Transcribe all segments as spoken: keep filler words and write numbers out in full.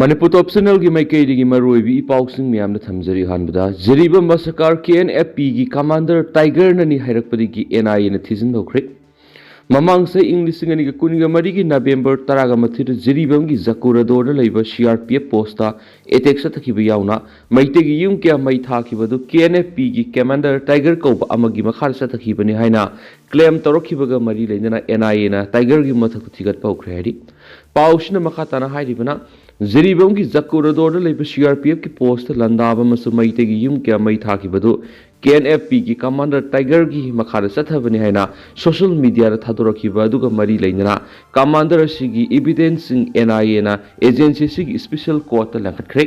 ꯃꯅꯤꯄꯨꯔ ꯇꯣꯞ ꯆꯦꯅꯦꯜꯒꯤ ꯃꯥꯏꯀꯩꯗꯒꯤ ꯃꯔꯨꯑꯣꯏꯕ ꯏ ꯄꯥꯎꯁꯤꯡ ꯃꯌꯥꯝꯗ ꯊꯝꯖꯔꯤ꯫ ꯑꯍꯥꯟꯕꯗ, ꯖꯤꯔꯤꯕꯥꯝ ꯃꯁꯀꯥꯔ ꯀꯦ ꯑꯦꯟ ꯑꯦꯐ ꯄꯤꯒꯤ ꯀꯃꯥꯟꯗꯔ ꯇꯥꯏꯒꯔꯅꯅꯤ ꯍꯥꯏꯔꯛꯄꯗꯒꯤ ꯑꯦꯟ ꯑꯥꯏ ꯑꯦꯅ ꯊꯤꯖꯤꯟ ꯍꯧꯈ꯭ꯔꯦ꯫ ꯃꯃꯥꯡ ꯆꯍꯤ ꯏꯪ ꯂꯤꯁꯤꯡ ꯑꯅꯤꯒ ꯀꯨꯟꯒ ꯃꯔꯤꯒꯤ ꯅꯕꯦꯝꯕꯔ ꯇꯔꯥꯒ ꯃꯥꯊꯣꯏꯗ ꯖꯤꯔꯤꯕꯥꯝꯒꯤ ꯖꯀꯨꯔꯗꯣꯔꯗ ꯂꯩꯕ C R P F post attack ꯆꯠꯊꯈꯤꯕ ꯌꯥꯎꯅ ꯃꯩꯇꯩꯒꯤ ꯌꯨꯝ ꯀꯌꯥ ꯃꯩ ꯊꯥꯈꯤꯕ ꯑꯗꯨ ꯀꯦ ꯑꯦꯟ ꯑꯦꯐ ꯄꯤꯒꯤ ꯀꯃꯥꯟꯗꯔ ꯇꯥꯏꯒꯔ ꯀꯧꯕ ꯑꯃꯒꯤ ꯃꯈꯥꯗ ꯆꯠꯊꯈꯤꯕꯅꯤ ꯍꯥꯏꯅ ꯀ꯭ꯂꯦꯝ ꯇꯧꯔꯛꯈꯤꯕꯒ ꯃꯔꯤ ꯂꯩꯅꯅ ꯑꯦꯟ ꯑꯥꯏ ꯑꯦꯅ ꯇꯥꯏꯒꯔꯒꯤ ꯃꯊꯛꯇ ꯊꯤꯒꯠꯄ ꯍꯧꯈ꯭ꯔꯦ ꯍꯥꯏꯔꯤ꯫ ꯄꯥꯎꯁꯤꯅ ꯃꯈꯥ ꯇꯥꯅ ꯍꯥꯏꯔꯤꯕꯅ, ꯖꯤꯔꯤꯕꯥꯝꯒꯤ ꯖꯀꯨꯔꯗꯣꯔꯗ ꯂꯩꯕ ꯁꯤ ꯑꯥꯔ ꯄꯤ ꯑꯦꯐꯀꯤ ꯄꯣꯁꯇ ꯂꯥꯟꯗꯥꯕ ꯑꯃꯁꯨꯡ ꯃꯩꯇꯩꯒꯤ ꯌꯨꯝ ꯀꯌꯥ ꯃꯩ ꯊꯥꯈꯤꯕꯗꯨ ꯀꯦ ꯑꯦꯟ ꯑꯦꯐ ꯄꯤꯒꯤ ꯀꯃꯥꯟꯗꯔ ꯇꯥꯏꯒꯔꯒꯤ ꯃꯈꯥꯗ ꯆꯠꯊꯕꯅꯤ ꯍꯥꯏꯅ ꯁꯣꯁꯤꯌꯦꯜ ꯃꯤꯗꯤꯌꯥꯗ ꯊꯥꯗꯣꯔꯛꯈꯤꯕ ꯑꯗꯨꯒ ꯃꯔꯤ ꯂꯩꯅꯅ ꯀꯃꯥꯟꯗꯔ ꯑꯁꯤꯒꯤ ꯏꯚꯤꯗꯦꯟꯁꯁꯤꯡ ꯑꯦꯟ ꯑꯥꯏ ꯑꯦꯅ ꯑꯦꯖꯦꯟꯁꯤ ꯑꯁꯤꯒꯤ ꯏꯁꯄꯤꯁꯦꯜ ꯀꯣꯔꯠꯇ ꯂꯪꯈꯠꯈ꯭ꯔꯦ꯫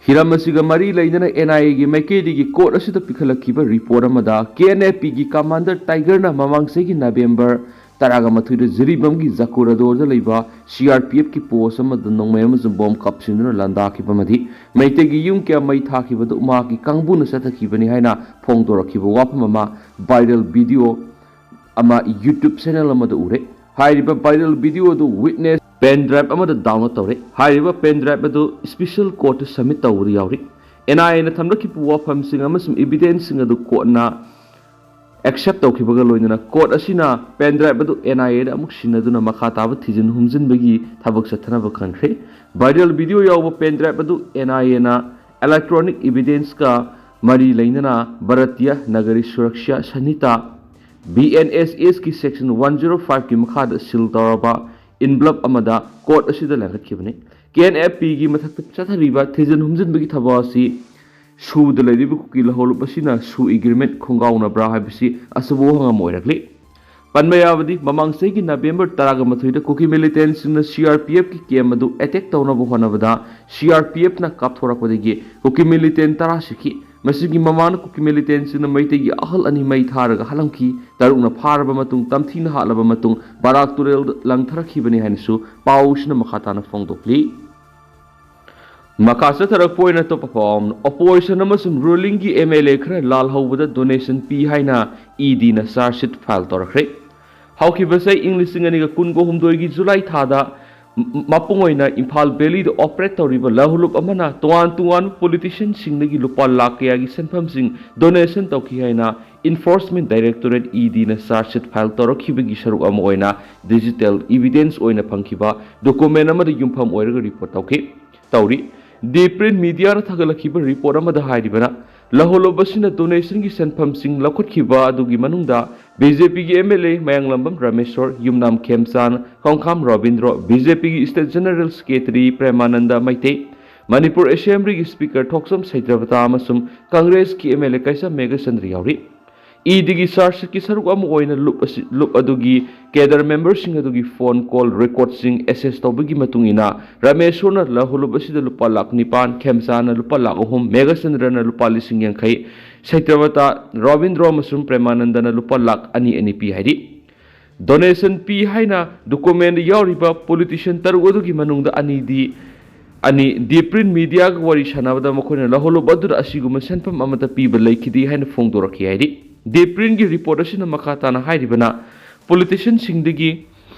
ꯍꯤꯔꯝ ꯑꯁꯤꯒ ꯃꯔꯤ ꯂꯩꯅꯅ ꯑꯦꯟ ꯑꯥꯏ ꯑꯦꯒꯤ ꯃꯥꯏꯀꯩꯗꯒꯤ ꯀꯣꯔꯠ ꯑꯁꯤꯗ ꯄꯤꯈꯠꯂꯛꯈꯤꯕ ꯔꯤꯄꯣꯔꯠ ꯑꯃꯗ ꯀꯦ ꯑꯦꯟ ꯑꯦꯐ ꯄꯤꯒꯤ ꯀꯃꯥꯟꯗꯔ ꯇꯥꯏꯒꯔꯅ ꯃꯃꯥꯡ ꯆꯍꯤꯒꯤ ꯅꯕꯦꯝꯕꯔ ꯇꯔꯥꯒ ꯃꯥꯊꯣꯏꯗ ꯖꯤꯔꯤꯕꯥꯝꯒꯤ ꯖꯀꯨꯔꯗꯣꯔꯗ ꯂꯩꯕ ꯁꯤ ꯑꯥꯔ ꯄꯤ ꯑꯦꯐꯀꯤ ꯄꯣꯁ ꯑꯃꯗ ꯅꯣꯡꯃꯩ ꯑꯃꯁꯨꯡ ꯕꯣꯝ ꯀꯥꯞꯁꯤꯟꯗꯨꯅ ꯂꯥꯟꯗꯥꯈꯤꯕ ꯑꯃꯗꯤ ꯃꯩꯇꯩꯒꯤ ꯌꯨꯝ ꯀꯌꯥ ꯃꯩ ꯊꯥꯈꯤꯕꯗꯨ ꯃꯍꯥꯛꯀꯤ ꯀꯥꯡꯕꯨꯅ ꯆꯠꯊꯈꯤꯕꯅꯤ ꯍꯥꯏꯅ ꯐꯣꯡꯗꯣꯔꯛꯈꯤꯕ ꯋꯥꯐꯝ ꯑꯃ ꯚꯥꯏꯔꯦꯜ ꯚꯤꯗꯤꯑꯣ ꯑꯃ ꯌꯨꯇ꯭ꯌꯨꯕ ꯆꯦꯅꯦꯜ ꯑꯃꯗ ꯎꯔꯦ꯫ ꯍꯥꯏꯔꯤꯕ ꯚꯥꯏꯔꯦꯜ ꯚꯤꯗꯤꯑꯣ ꯑꯗꯨ ꯋꯤꯠꯅꯦꯁ ꯄꯦꯟ ꯗ꯭ꯔꯥꯏꯚ ꯑꯃꯗ ꯗꯥꯎꯟꯂꯣꯗ ꯇꯧꯔꯦ꯫ ꯍꯥꯏꯔꯤꯕ ꯄꯦꯟ ꯗ꯭ꯔꯥꯏꯚ ꯑꯗꯨ ꯏꯁꯄꯤꯁꯦꯜ ꯀꯣꯔꯠꯇ ꯁꯕꯃꯤꯠ ꯇꯧꯕꯗ ꯌꯥꯎꯔꯤ꯫ ꯑꯦꯟ ꯑꯥꯏ ꯑꯦꯅ ꯊꯝꯂꯛꯈꯤꯕ ꯋꯥꯐꯝꯁꯤꯡ ꯑꯃꯁꯨꯡ ꯏꯚꯤꯗꯦꯟꯁꯁꯤꯡ ꯑꯗꯨ ꯀꯣꯔꯠꯅ ꯑꯦꯛꯁꯦꯞ ꯇꯧꯈꯤꯕꯒ ꯂꯣꯏꯅꯅ ꯀꯣꯔꯠ ꯑꯁꯤꯅ ꯄꯦꯟ ꯗ꯭ꯔꯥꯏꯚ ꯑꯗꯨ ꯑꯦꯟ ꯑꯥꯏ ꯑꯦꯗ ꯑꯃꯨꯛ ꯁꯤꯟꯅꯗꯨꯅ ꯃꯈꯥ ꯇꯥꯕ ꯊꯤꯖꯤꯟ ꯍꯨꯝꯖꯤꯟꯕꯒꯤ ꯊꯕꯛ ꯆꯠꯊꯅꯕ ꯈꯟꯈ꯭ꯔꯦ꯫ ꯚꯥꯏꯔꯦꯜ ꯚꯤꯗꯤꯑꯣ ꯌꯥꯎꯕ ꯄꯦꯟ ꯗ꯭ꯔꯥꯏꯚ ꯑꯗꯨ ꯑꯦꯟ ꯑꯥꯏ ꯑꯦꯅ ꯏꯂꯦꯛꯇ꯭ꯔꯣꯅꯤꯛ ꯏꯚꯤꯗꯦꯟꯁꯀ ꯃꯔꯤ ꯂꯩꯅꯅ Bharatiya Nagarik Suraksha Sanhita, B N S ꯑꯦꯁꯀꯤ ꯁꯦꯛꯁꯟ ꯋꯥꯟ ꯖꯤꯔꯣ ꯐꯥꯏꯚꯀꯤ ꯃꯈꯥꯗ ꯁꯤꯜ ꯇꯧꯔꯕ ꯏꯟꯚꯂꯞ ꯑꯃꯗ ꯀꯣꯔꯠ ꯑꯁꯤꯗ ꯂꯪꯈꯠꯈꯤꯕꯅꯤ꯫ ꯀꯦ ꯑꯦꯟ ꯑꯦꯐ ꯄꯤꯒꯤ ꯃꯊꯛꯇ ꯆꯠꯊꯔꯤꯕ ꯊꯤꯖꯤꯟ ꯍꯨꯝꯖꯤꯟꯕꯒꯤ ꯊꯕꯛ ꯑꯁꯤ ꯁꯨꯗ ꯂꯩꯔꯤꯕ ꯀꯨꯀꯤ ꯂꯧꯍꯧꯂꯨꯞ ꯑꯁꯤꯅ ꯁꯨ ꯑꯦꯒ꯭ꯔꯤꯃꯦꯟꯠ ꯈꯣꯡꯒꯥꯎꯅꯕ꯭ꯔꯥ ꯍꯥꯏꯕꯁꯤ ꯑꯆꯧꯕ ꯋꯥꯍꯪ ꯑꯃ ꯑꯣꯏꯔꯛꯂꯤ꯫ ꯄꯟꯕ ꯌꯥꯕꯗꯤ, ꯃꯃꯥꯡ ꯆꯍꯤꯒꯤ ꯅꯕꯦꯝꯕꯔ ꯇꯔꯥꯒ ꯃꯥꯊꯣꯏꯗ ꯀꯨꯀꯤ ꯃꯤꯂꯤꯇꯦꯟꯠꯁꯤꯡꯅ ꯁꯤ ꯑꯥꯔ ꯄꯤ ꯑꯦꯐꯀꯤ ꯀꯦꯝꯞ ꯑꯗꯨ ꯑꯦꯇꯦꯛ ꯇꯧꯅꯕ ꯍꯣꯠꯅꯕꯗ ꯁꯤ ꯑꯥꯔ ꯄꯤ ꯑꯦꯐꯅ ꯀꯥꯞꯊꯣꯔꯛꯄꯗꯒꯤ ꯀꯨꯀꯤ ꯃꯤꯂꯤꯇꯦꯟꯠ ꯇꯔꯥ ꯁꯤꯈꯤ꯫ ꯃꯁꯤꯒꯤ ꯃꯃꯥꯡꯗ ꯀꯨꯀꯤ ꯃꯤꯂꯤꯇꯦꯟꯠꯁꯤꯡꯅ ꯃꯩꯇꯩꯒꯤ ꯑꯍꯜ ꯑꯅꯤ ꯃꯩ ꯊꯥꯔꯒ ꯍꯥꯠꯂꯝꯈꯤ꯫ ꯇꯔꯨꯛꯅ ꯐꯥꯔꯕ ꯃꯇꯨꯡ ꯇꯝꯊꯤꯅ ꯍꯥꯠꯂꯕ ꯃꯇꯨꯡ ꯕꯔꯥꯛ ꯇꯨꯔꯦꯜꯗ ꯂꯪꯊꯔꯛꯈꯤꯕꯅꯤ ꯍꯥꯏꯅꯁꯨ ꯄꯥꯎꯁꯤꯅ ꯃꯈꯥ ꯇꯥꯅ ꯐꯣꯡꯗꯣꯛꯂꯤ꯫ ꯃꯈꯥ ꯆꯠꯊꯔꯛꯄ ꯑꯣꯏꯅ ꯑꯇꯣꯞꯄ ꯄꯥꯎ ꯑꯃꯅ, ꯑꯣꯄꯣꯖꯤꯁꯟ ꯑꯃꯁꯨꯡ ꯔꯨꯂꯤꯡꯒꯤ ꯑꯦꯝ ꯑꯦꯜ ꯑꯦ ꯈꯔ ꯂꯥꯜꯍꯧꯕꯗ ꯗꯣꯅꯦꯁꯟ ꯄꯤ ꯍꯥꯏꯅ ꯏ ꯗꯤꯅ ꯆꯥꯔꯖ ꯁꯤꯠ ꯐꯥꯏꯜ ꯇꯧꯔꯛꯈ꯭ꯔꯦ꯫ ꯍꯧꯈꯤꯕ ꯆꯍꯤ ꯏꯪ ꯂꯤꯁꯤꯡ ꯑꯅꯤꯒ ꯀꯨꯟꯒ ꯍꯨꯝꯗꯣꯏꯒꯤ ꯖꯨꯂꯥꯏ ꯊꯥꯗ ꯃ-, ꯃꯄꯨꯡ ꯑꯣꯏꯅ ꯏꯝꯐꯥꯜ ꯚꯦꯂꯤꯗ ꯑꯣꯄꯔꯦꯠ ꯇꯧꯔꯤꯕ ꯂꯧꯍꯨꯂꯨꯞ ꯑꯃꯅ ꯇꯣꯉꯥꯟ ꯇꯣꯉꯥꯟꯕ ꯄꯣꯂꯤꯇꯤꯁꯤꯌꯟꯁꯤꯡꯗꯒꯤ ꯂꯨꯄꯥ ꯂꯥꯈ ꯀꯌꯥꯒꯤ ꯁꯦꯟꯐꯝꯁꯤꯡ ꯗꯣꯅꯦꯁꯟ ꯇꯧꯈꯤ ꯍꯥꯏꯅ ꯏꯟꯐꯣꯔꯁꯃꯦꯟ ꯗꯥꯏꯔꯦꯛꯇꯣꯔꯦꯠ ꯏ ꯗꯤꯅ ꯆꯥꯔꯖ ꯁꯤꯠ ꯐꯥꯏꯜ ꯇꯧꯔꯛꯈꯤꯕꯒꯤ ꯁꯔꯨꯛ ꯑꯃ ꯑꯣꯏꯅ ꯗꯤꯖꯤꯇꯦꯜ ꯏꯚꯤꯗꯦꯟꯁ ꯑꯣꯏꯅ ꯐꯪꯈꯤꯕ ꯗꯣꯀꯨꯃꯦꯟ ꯑꯃꯗ ꯌꯨꯝꯐꯝ ꯑꯣꯏꯔꯒ ꯔꯤꯄꯣꯔꯠ ꯇꯧꯈꯤ꯫ ꯇꯧꯔꯤ꯫ ꯗꯤ ꯄ꯭ꯔꯤꯟ ꯃꯤꯗꯤꯌꯥꯅ ꯊꯥꯒꯠꯂꯛꯈꯤꯕ ꯔꯤꯄꯣꯔꯠ ꯑꯃꯗ ꯍꯥꯏꯔꯤꯕꯅ, ꯂꯧꯍꯨꯂꯨꯞ ꯑꯁꯤꯅ ꯗꯣꯅꯦꯁꯟꯒꯤ ꯁꯦꯟꯐꯝꯁꯤꯡ ꯂꯧꯈꯠꯈꯤꯕ ꯑꯗꯨꯒꯤ ꯃꯅꯨꯡꯗ ꯕꯤ ꯖꯦ ꯄꯤꯒꯤ ꯑꯦꯝ ꯑꯦꯜ ꯑꯦ ꯃꯌꯥꯡꯂꯝꯕꯝ ꯔꯥꯃꯦꯁꯣꯔ, ꯌꯨꯝꯅꯥꯝ ꯈꯦꯝꯆꯥꯟ, ꯈꯣꯡꯈꯥꯝ ꯔꯣꯕꯤꯟꯗ꯭ꯔꯣ, ꯕꯤ ꯖꯦ ꯄꯤꯒꯤ state general secretary Premananda Meitei, Manipur ꯑꯦꯁꯦꯝꯕ꯭ꯂꯤꯒꯤ ꯁ꯭ꯄꯤꯀꯔ ꯊꯣꯛꯆꯝ ꯁꯩꯇ꯭ꯔꯕꯇꯥ ꯑꯃꯁꯨꯡ ꯀꯪꯒ꯭ꯔꯦꯁꯀꯤ ꯑꯦꯝ ꯑꯦꯜ ꯑꯦ ꯀꯩꯁꯥꯝ ꯃꯦꯘꯆꯟꯗ꯭ꯔ ꯌꯥꯎꯔꯤ꯫ ꯏ ꯗꯤꯒꯤ ꯆꯥꯔꯖ ꯁꯤꯠꯀꯤ ꯁꯔꯨꯛ ꯑꯃ ꯑꯣꯏꯅ ꯂꯨꯞ ꯑꯁꯤ, ꯂꯨꯞ ꯑꯗꯨꯒꯤ ꯀꯦꯗꯔ ꯃꯦꯝꯕꯔꯁꯤꯡ ꯑꯗꯨꯒꯤ ꯐꯣꯟ ꯀꯣꯜ ꯔꯦꯀꯣꯔꯗꯁꯤꯡ ꯑꯦꯁꯦꯁ ꯇꯧꯕꯒꯤ ꯃꯇꯨꯡ ꯏꯟꯅ, ꯔꯥꯃꯦꯁꯣꯔꯅ ꯂꯧꯍꯨꯂꯨꯞ ꯑꯁꯤꯗ ꯂꯨꯄꯥ ꯂꯥꯈ ꯅꯤꯄꯥꯟ, ꯈꯦꯝꯆꯥꯟꯅ ꯂꯨꯄꯥ ꯂꯥꯈ ꯑꯍꯨꯝ, ꯃꯦꯘꯆꯟꯗ꯭ꯔꯅ ꯂꯨꯄꯥ ꯂꯤꯁꯤꯡ ꯌꯥꯡꯈꯩ, ꯁꯩꯇ꯭ꯔꯕꯇꯥ, ꯔꯣꯕꯤꯟꯗ꯭ꯔꯣ ꯑꯃꯁꯨꯡ ꯄ꯭ꯔꯦꯃꯥꯅꯟꯗꯅ ꯂꯨꯄꯥ ꯂꯥꯈ ꯑꯅꯤ ꯑꯅꯤ ꯄꯤ ꯍꯥꯏꯔꯤ꯫ ꯗꯣꯅꯦꯁꯟ ꯄꯤ ꯍꯥꯏꯅ ꯗꯣꯀꯨꯃꯦꯟꯗ ꯌꯥꯎꯔꯤꯕ ꯄꯣꯂꯤꯇꯤꯁꯤꯌꯟ ꯇꯔꯨꯛ ꯑꯗꯨꯒꯤ ꯃꯅꯨꯡꯗ ꯑꯅꯤꯗꯤ, ꯑꯅꯤ ꯗꯤ ꯄ꯭ꯔꯤꯟ ꯃꯤꯗꯤꯌꯥꯒ ꯋꯥꯔꯤ ꯁꯥꯟꯅꯕꯗ ꯃꯈꯣꯏꯅ ꯂꯧꯍꯨꯂꯨꯞ ꯑꯗꯨꯗ ꯑꯁꯤꯒꯨꯝꯕ ꯁꯦꯟꯐꯝ ꯑꯃꯠꯇ ꯄꯤꯕ ꯂꯩꯈꯤꯗꯦ ꯍꯥꯏꯅ ꯐꯣꯡꯗꯣꯔꯛꯈꯤ ꯍꯥꯏꯔꯤ꯫ ꯗꯤ ꯄ꯭ꯔꯤꯟꯒꯤ ꯔꯤꯄꯣꯔꯠ ꯑꯁꯤꯅ ꯃꯈꯥ ꯇꯥꯅ ꯍꯥꯏꯔꯤꯕꯅ, ꯄꯣꯂꯤꯇꯤꯁꯤꯌꯟꯁꯤꯡꯗꯒꯤ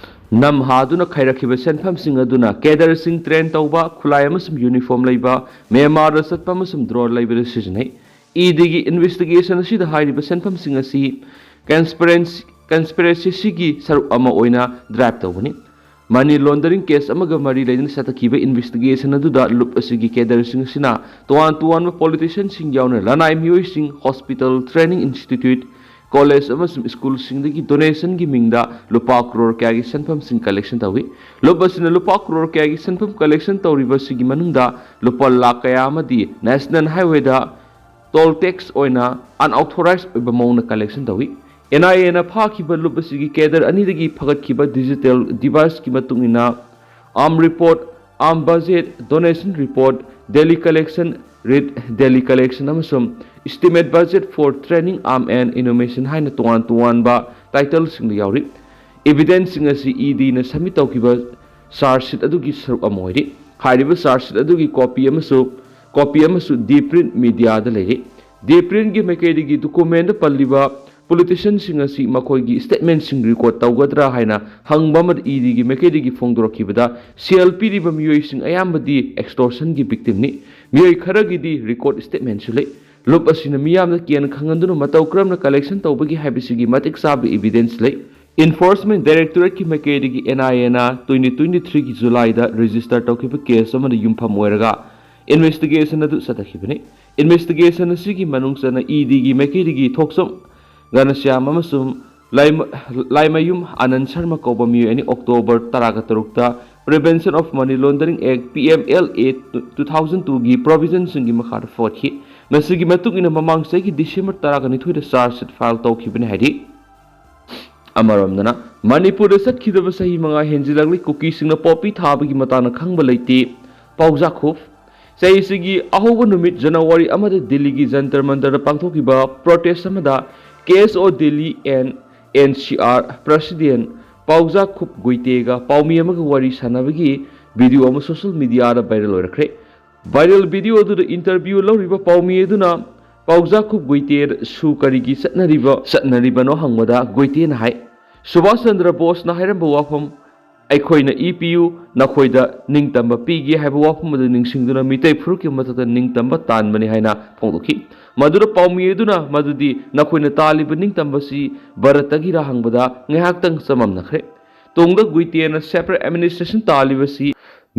ꯅꯝꯍꯥꯗꯨꯅ ꯈꯥꯏꯔꯛꯈꯤꯕ ꯁꯦꯟꯐꯝꯁꯤꯡ ꯑꯗꯨꯅ ꯀꯦꯗꯔꯁꯤꯡ ꯇ꯭ꯔꯦꯟ ꯇꯧꯕ, ꯈꯨꯠꯂꯥꯏ ꯑꯃꯁꯨꯡ ꯌꯨꯅꯤꯐꯣꯔꯝ ꯂꯩꯕ, ꯃ꯭ꯌꯥꯟꯃꯥꯔꯗ ꯆꯠꯄ ꯑꯃꯁꯨꯡ ꯗ꯭ꯔꯣꯟ ꯂꯩꯕꯗ ꯁꯤꯖꯤꯟꯅꯩ꯫ ꯏ ꯗꯤꯒꯤ ꯏꯟꯚꯦꯁꯇꯤꯒꯦꯁꯟ ꯑꯁꯤꯗ ꯍꯥꯏꯔꯤꯕ ꯁꯦꯟꯐꯝꯁꯤꯡ ꯑꯁꯤ ꯀꯟꯁꯄꯤꯔꯦꯟꯁ-, ꯀꯟꯁꯄꯤꯔꯦꯁꯤꯒꯤ ꯁꯔꯨꯛ ꯑꯃ ꯑꯣꯏꯅ ꯗ꯭ꯔꯥꯏꯚ ꯇꯧꯕꯅꯤ꯫ ꯃꯅꯤ ꯂꯣꯟꯗꯔꯤꯡ ꯀꯦꯁ ꯑꯃꯒ ꯃꯔꯤ ꯂꯩꯅꯅ ꯆꯠꯊꯈꯤꯕ ꯏꯟꯚꯦꯁꯇꯤꯒꯦꯁꯟ ꯑꯗꯨꯗ ꯂꯨꯞ ꯑꯁꯤꯒꯤ ꯀꯦꯗꯔꯁꯤꯡ ꯑꯁꯤꯅ ꯇꯣꯉꯥꯟ ꯇꯣꯉꯥꯟꯕ ꯄꯣꯂꯤꯇꯤꯁꯤꯌꯟꯁꯤꯡ ꯌꯥꯎꯅ ꯂꯅꯥꯏ ꯃꯤꯑꯣꯏꯁꯤꯡ, ꯍꯣꯁꯄꯤꯇꯥꯜ, ꯇ꯭ꯔꯦꯅꯤꯡ ꯏꯟꯁꯇꯤꯇ꯭ꯌꯨꯠ, ꯀꯣꯂꯦꯖ ꯑꯃꯁꯨꯡ ꯁ꯭ꯀꯨꯜꯁꯤꯡꯗꯒꯤ ꯗꯣꯅꯦꯁꯟꯒꯤ ꯃꯤꯡꯗ ꯂꯨꯄꯥ ꯀ꯭ꯔꯣꯔ ꯀꯌꯥꯒꯤ ꯁꯦꯟꯐꯝꯁꯤꯡ ꯀꯂꯦꯛꯁꯟ ꯇꯧꯏ꯫ ꯂꯨꯞ ꯑꯁꯤꯅ ꯂꯨꯄꯥ ꯀ꯭ꯔꯣꯔ ꯀꯌꯥꯒꯤ ꯁꯦꯟꯐꯝ ꯀꯂꯦꯛꯁꯟ ꯇꯧꯔꯤꯕꯁꯤꯒꯤ ꯃꯅꯨꯡꯗ ꯂꯨꯄꯥ ꯂꯥꯈ ꯀꯌꯥ ꯑꯃꯗꯤ ꯅꯦꯁꯅꯦꯜ ꯍꯥꯏꯋꯦꯗ ꯇꯣꯜ ꯇꯦꯛꯁ ꯑꯣꯏꯅ ꯑꯟꯑꯣꯊꯣꯔꯥꯏꯖ ꯑꯣꯏꯕ ꯃꯑꯣꯡꯗ ꯀꯂꯦꯛꯁꯟ ꯇꯧꯏ꯫ ꯑꯦꯟ ꯑꯥꯏ ꯑꯦꯅ ꯐꯥꯈꯤꯕ ꯂꯨꯞ ꯑꯁꯤꯒꯤ ꯀꯦꯗꯔ ꯑꯅꯤꯗꯒꯤ ꯐꯒꯠꯈꯤꯕ ꯗꯤꯖꯤꯇꯦꯜ ꯗꯤꯚꯥꯏꯁꯀꯤ ꯃꯇꯨꯡ ꯏꯟꯅ, arm report, arm budget, donation report, daily collection, read daily collection ꯑꯃꯁꯨꯡ estimate budget for training, arm and inhumation ꯍꯥꯏꯅ ꯇꯣꯉꯥꯟ ꯇꯣꯉꯥꯟꯕ ꯇꯥꯏꯇꯜꯁꯤꯡꯗ ꯌꯥꯎꯔꯤ꯫ ꯏꯚꯤꯗꯦꯟꯁꯁꯤꯡ ꯑꯁꯤ ꯏ ꯗꯤꯅ ꯁꯕꯃꯤꯠ ꯇꯧꯈꯤꯕ ꯆꯥꯔꯖ ꯁꯤꯠ ꯑꯗꯨꯒꯤ ꯁꯔꯨꯛ ꯑꯃ ꯑꯣꯏꯔꯤ꯫ ꯍꯥꯏꯔꯤꯕ ꯆꯥꯔꯖ ꯁꯤꯠ ꯑꯗꯨꯒꯤ ꯀꯣꯄꯤ ꯑꯃꯁꯨ, ꯀꯣꯄꯤ ꯑꯃꯁꯨ ꯗꯤ ꯄ꯭ꯔꯤꯟ ꯃꯤꯗꯤꯌꯥꯗ ꯂꯩꯔꯤ꯫ ꯗꯤ ꯄ꯭ꯔꯤꯟꯒꯤ ꯃꯥꯏꯀꯩꯗꯒꯤ ꯗꯣꯀꯨꯃꯦꯟꯗ ꯄꯜꯂꯤꯕ ꯄꯣꯂꯤꯇꯤꯁꯤꯌꯟꯁꯤꯡ ꯑꯁꯤ ꯃꯈꯣꯏꯒꯤ ꯁ꯭ꯇꯦꯠꯃꯦꯟꯁꯤꯡ ꯔꯦꯀꯣꯔꯗ ꯇꯧꯒꯗ꯭ꯔꯥ ꯍꯥꯏꯅ ꯍꯪꯕ ꯑꯃꯗ ꯏ ꯗꯤꯒꯤ ꯃꯥꯏꯀꯩꯗꯒꯤ ꯐꯣꯡꯗꯣꯔꯛꯈꯤꯕꯗ, ꯁꯦꯜ ꯄꯤꯔꯤꯕ ꯃꯤꯑꯣꯏꯁꯤꯡ ꯑꯌꯥꯝꯕꯗꯤ ꯑꯦꯛꯁꯇꯣꯔꯁꯟꯒꯤ ꯚꯤꯛꯇꯤꯝꯅꯤ꯫ ꯃꯤꯑꯣꯏ ꯈꯔꯒꯤꯗꯤ ꯔꯦꯀꯣꯔꯗ ꯁ꯭ꯇꯦꯠꯃꯦꯟꯁꯨ ꯂꯩ꯫ ꯂꯨꯞ ꯑꯁꯤꯅ ꯃꯤꯌꯥꯝꯗ ꯀꯤꯍꯟ ꯈꯪꯍꯟꯗꯨꯅ ꯃꯇꯧ ꯀꯔꯝꯅ ꯀꯂꯦꯛꯁꯟ ꯇꯧꯕꯒꯦ ꯍꯥꯏꯕꯁꯤꯒꯤ ꯃꯇꯤꯛ ꯆꯥꯕ ꯏꯚꯤꯗꯦꯟꯁ ꯂꯩ꯫ ꯏꯟꯐꯣꯔꯁꯃꯦꯟ ꯗꯥꯏꯔꯦꯛꯇꯣꯔꯦꯠꯀꯤ ꯃꯥꯏꯀꯩꯗꯒꯤ ꯑꯦꯟ ꯑꯥꯏ ꯑꯦꯅ ꯇ꯭ꯋꯦꯟꯇꯤ ꯇ꯭ꯋꯦꯟꯇꯤ ꯊ꯭ꯔꯤꯒꯤ ꯖꯨꯂꯥꯏꯗ ꯔꯦꯖꯤꯁꯇꯔ ꯇꯧꯈꯤꯕ ꯀꯦꯁ ꯑꯃꯗ ꯌꯨꯝꯐꯝ ꯑꯣꯏꯔꯒ ꯏꯟꯚꯦꯁꯇꯤꯒꯦꯁꯟ ꯑꯗꯨ ꯆꯠꯊꯈꯤꯕꯅꯤ꯫ ꯏꯟꯚꯦꯁꯇꯤꯒꯦꯁꯟ ꯑꯁꯤꯒꯤ ꯃꯅꯨꯡ ꯆꯟꯅ ꯏ ꯗꯤꯒꯤ ꯃꯥꯏꯀꯩꯗꯒꯤ ꯊꯣꯛꯆꯣꯝ ꯒꯅꯁ꯭ꯌꯥꯝ ꯑꯃꯁꯨꯡ ꯂꯥꯏꯃ-, ꯂꯥꯏꯃꯌꯨꯝ ꯑꯅꯟ ꯁꯔꯃ ꯀꯧꯕ ꯃꯤꯑꯣꯏ ꯑꯅꯤ ꯑꯣꯛꯇꯣꯕꯔ ꯇꯔꯥꯒ ꯇꯔꯨꯛꯇ Prevention of Money Laundering Act, P M L A, two thousand twoꯒꯤ ꯄ꯭ꯔꯣꯚꯤꯖꯟꯁꯤꯡꯒꯤ ꯃꯈꯥꯗ ꯐꯒꯠꯈꯤ꯫ ꯃꯁꯤꯒꯤ ꯃꯇꯨꯡ ꯏꯟꯅ ꯃꯃꯥꯡ ꯆꯍꯤꯒꯤ ꯗꯤꯁꯦꯝꯕꯔ ꯇꯔꯥꯒ ꯅꯤꯊꯣꯏꯗ ꯆꯥꯔꯖ ꯁꯤꯠ ꯐꯥꯏꯜ ꯇꯧꯈꯤꯕꯅꯤ ꯍꯥꯏꯔꯤ꯫ ꯑꯃꯔꯣꯝꯗꯅ, ꯃꯅꯤꯄꯨꯔꯗ ꯆꯠꯈꯤꯗꯕ ꯆꯍꯤ ꯃꯉꯥ ꯍꯦꯟꯖꯤꯜꯂꯛꯂꯤ, ꯀꯨꯀꯤꯁꯤꯡꯅ ꯄꯣꯄꯤ ꯊꯥꯕꯒꯤ ꯃꯇꯥꯡꯗ ꯈꯪꯕ ꯂꯩꯇꯦ꯫ ꯄꯥꯎꯖꯥꯈꯨꯞ꯫ ꯆꯍꯤꯁꯤꯒꯤ ꯑꯍꯧꯕ ꯅꯨꯃꯤꯠ ꯖꯅꯋꯥꯔꯤ ꯑꯃꯗ ꯗꯤꯜꯂꯤꯒꯤ ꯖꯟꯇꯔ ꯃꯟꯇꯔꯗ ꯄꯥꯡꯊꯣꯛꯈꯤꯕ ꯄ꯭ꯔꯣꯇꯦꯁ ꯑꯃꯗ K S O Delhi and N C R president ꯄꯥꯎꯖꯥꯈꯨꯞ ꯒꯨꯏꯇꯦꯒ ꯄꯥꯎꯃꯤ ꯑꯃꯒ ꯋꯥꯔꯤ ꯁꯥꯟꯅꯕꯒꯤ ꯚꯤꯗꯤꯑꯣ ꯑꯃ ꯁꯣꯁꯤꯌꯦꯜ ꯃꯤꯗꯤꯌꯥꯗ ꯚꯥꯏꯔꯦꯜ ꯑꯣꯏꯔꯛꯈ꯭ꯔꯦ꯫ ꯚꯥꯏꯔꯦꯜ ꯚꯤꯗꯤꯑꯣ ꯑꯗꯨꯗ ꯏꯟꯇꯔꯚ꯭ꯌꯨ ꯂꯧꯔꯤꯕ ꯄꯥꯎꯃꯤ ꯑꯗꯨꯅ ꯄꯥꯎꯖꯥꯈꯨꯞ ꯒꯨꯏꯇꯦꯗ ꯁꯨ ꯀꯔꯤꯒꯤ ꯆꯠꯅꯔꯤꯕ, ꯆꯠꯅꯔꯤꯕꯅꯣ ꯍꯪꯕꯗ ꯒꯨꯏꯇꯦꯅ ꯍꯥꯏ, "ꯁꯨꯚꯥꯁ ꯆꯟꯗ꯭ꯔ ꯕꯣꯁꯅ ꯍꯥꯏꯔꯝꯕ ꯋꯥꯐꯝ ꯑꯩꯈꯣꯏꯅ ꯏ ꯄꯤꯌꯨ, ꯅꯈꯣꯏꯗ ꯅꯤꯡꯇꯝꯕ ꯄꯤꯒꯦ ꯍꯥꯏꯕ ꯋꯥꯐꯝ ꯑꯗꯨ ꯅꯤꯡꯁꯤꯡꯗꯨꯅ ꯃꯤꯇꯩ ꯐꯨꯔꯨꯞꯀꯤ ꯃꯊꯛꯇ ꯅꯤꯡꯇꯝꯕ ꯇꯥꯟꯕꯅꯤ" ꯍꯥꯏꯅ ꯐꯣꯡꯗꯣꯛꯈꯤ꯫ ꯃꯗꯨꯗ ꯄꯥꯎꯃꯤ ꯑꯗꯨꯅ ꯃꯗꯨꯗꯤ ꯅꯈꯣꯏꯅ ꯇꯥꯜꯂꯤꯕ ꯅꯤꯡꯇꯝꯕꯁꯤ ꯚꯥꯔꯠꯇꯒꯤꯔꯥ ꯍꯪꯕꯗ ꯉꯥꯏꯍꯥꯛꯇꯪ ꯆꯃꯝꯅꯈ꯭ꯔꯦ꯫ ꯇꯨꯡꯗ ꯒꯨꯏꯇꯦꯅ separate administration ꯇꯥꯜꯂꯤꯕꯁꯤ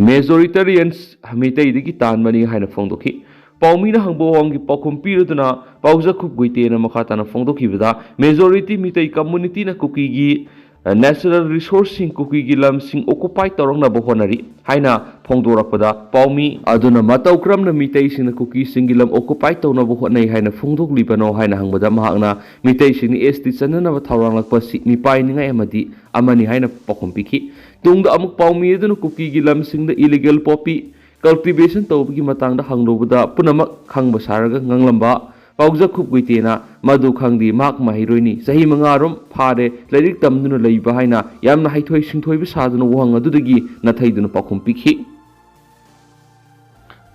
ꯃꯦꯖꯣꯔꯤꯇꯦꯔꯤꯌꯟꯁ ꯃꯤꯇꯩꯗꯒꯤ ꯇꯥꯟꯕꯅꯤ ꯍꯥꯏꯅ ꯐꯣꯡꯗꯣꯛꯈꯤ꯫ ꯄꯥꯎꯃꯤꯅ ꯍꯪꯕ ꯋꯥꯐꯝꯒꯤ ꯄꯥꯎꯈꯨꯝ ꯄꯤꯔꯗꯨꯅ ꯄꯥꯎꯖꯈꯨꯞ ꯒꯨꯏꯇꯦꯅ ꯃꯈꯥ ꯇꯥꯅ ꯐꯣꯡꯗꯣꯛꯈꯤꯕꯗ, ꯃꯦꯖꯣꯔꯤꯇꯤ ꯃꯤꯇꯩ ꯀꯝꯃꯨꯅꯤꯇꯤꯅ ꯀꯨꯀꯤꯒꯤ, ꯑ, natural resourceꯁꯤꯡ, ꯀꯨꯀꯤꯒꯤ ꯂꯝꯁꯤꯡ ꯑꯣꯀꯨꯄꯥꯏ ꯇꯧꯔꯛꯅꯕ ꯍꯣꯠꯅꯔꯤ ꯍꯥꯏꯅ ꯐꯣꯡꯗꯣꯔꯛꯄꯗ, ꯄꯥꯎꯃꯤ ꯑꯗꯨꯅ ꯃꯇꯧ ꯀꯔꯝꯅ ꯃꯤꯇꯩꯁꯤꯡꯅ ꯀꯨꯀꯤꯁꯤꯡꯒꯤ ꯂꯝ ꯑꯣꯀꯨꯄꯥꯏ ꯇꯧꯅꯕ ꯍꯣꯠꯅꯩ ꯍꯥꯏꯅ ꯐꯣꯡꯗꯣꯛꯂꯤꯕꯅꯣ ꯍꯥꯏꯅ ꯍꯪꯕꯗ, ꯃꯍꯥꯛꯅ ꯃꯤꯇꯩꯁꯤꯡꯅ S T ꯆꯠꯅꯅꯕ ꯊꯧꯔꯥꯡꯂꯛꯄ ꯑꯁꯤ ꯃꯤꯄꯥꯏꯅꯤꯡꯉꯥꯏ ꯑꯃꯗꯤ ꯑꯃꯅꯤ ꯍꯥꯏꯅ ꯄꯥꯎꯈꯨꯝ ꯄꯤꯈꯤ꯫ ꯇꯨꯡꯗ ꯑꯃꯨꯛ ꯄꯥꯎꯃꯤ ꯑꯗꯨꯅ ꯀꯨꯀꯤꯒꯤ ꯂꯝꯁꯤꯡꯗ illegal poppy cultivation ꯇꯧꯕꯒꯤ ꯃꯇꯥꯡꯗ ꯍꯪꯂꯨꯕꯗ ꯄꯨꯝꯅꯃꯛ ꯈꯪꯕ ꯁꯥꯔꯒ ꯉꯥꯡꯂꯝꯕ ꯄꯥꯎꯖꯈꯨꯞ ꯒꯨꯏꯇꯦꯅ, "ꯃꯗꯨ ꯈꯪꯗꯦ, ꯃꯍꯥꯛ ꯃꯍꯩꯔꯣꯏꯅꯤ, ꯆꯍꯤ ꯃꯉꯥꯔꯣꯝ ꯐꯥꯔꯦ ꯂꯥꯏꯔꯤꯛ ꯇꯝꯗꯨꯅ ꯂꯩꯕ" ꯍꯥꯏꯅ ꯌꯥꯝꯅ ꯍꯩꯊꯣꯏ ꯁꯤꯡꯊꯣꯏꯕ ꯁꯥꯗꯨꯅ ꯋꯥꯍꯪ ꯑꯗꯨꯗꯒꯤ ꯅꯥꯊꯩꯗꯨꯅ ꯄꯥꯎꯈꯨꯝ ꯄꯤꯈꯤ꯫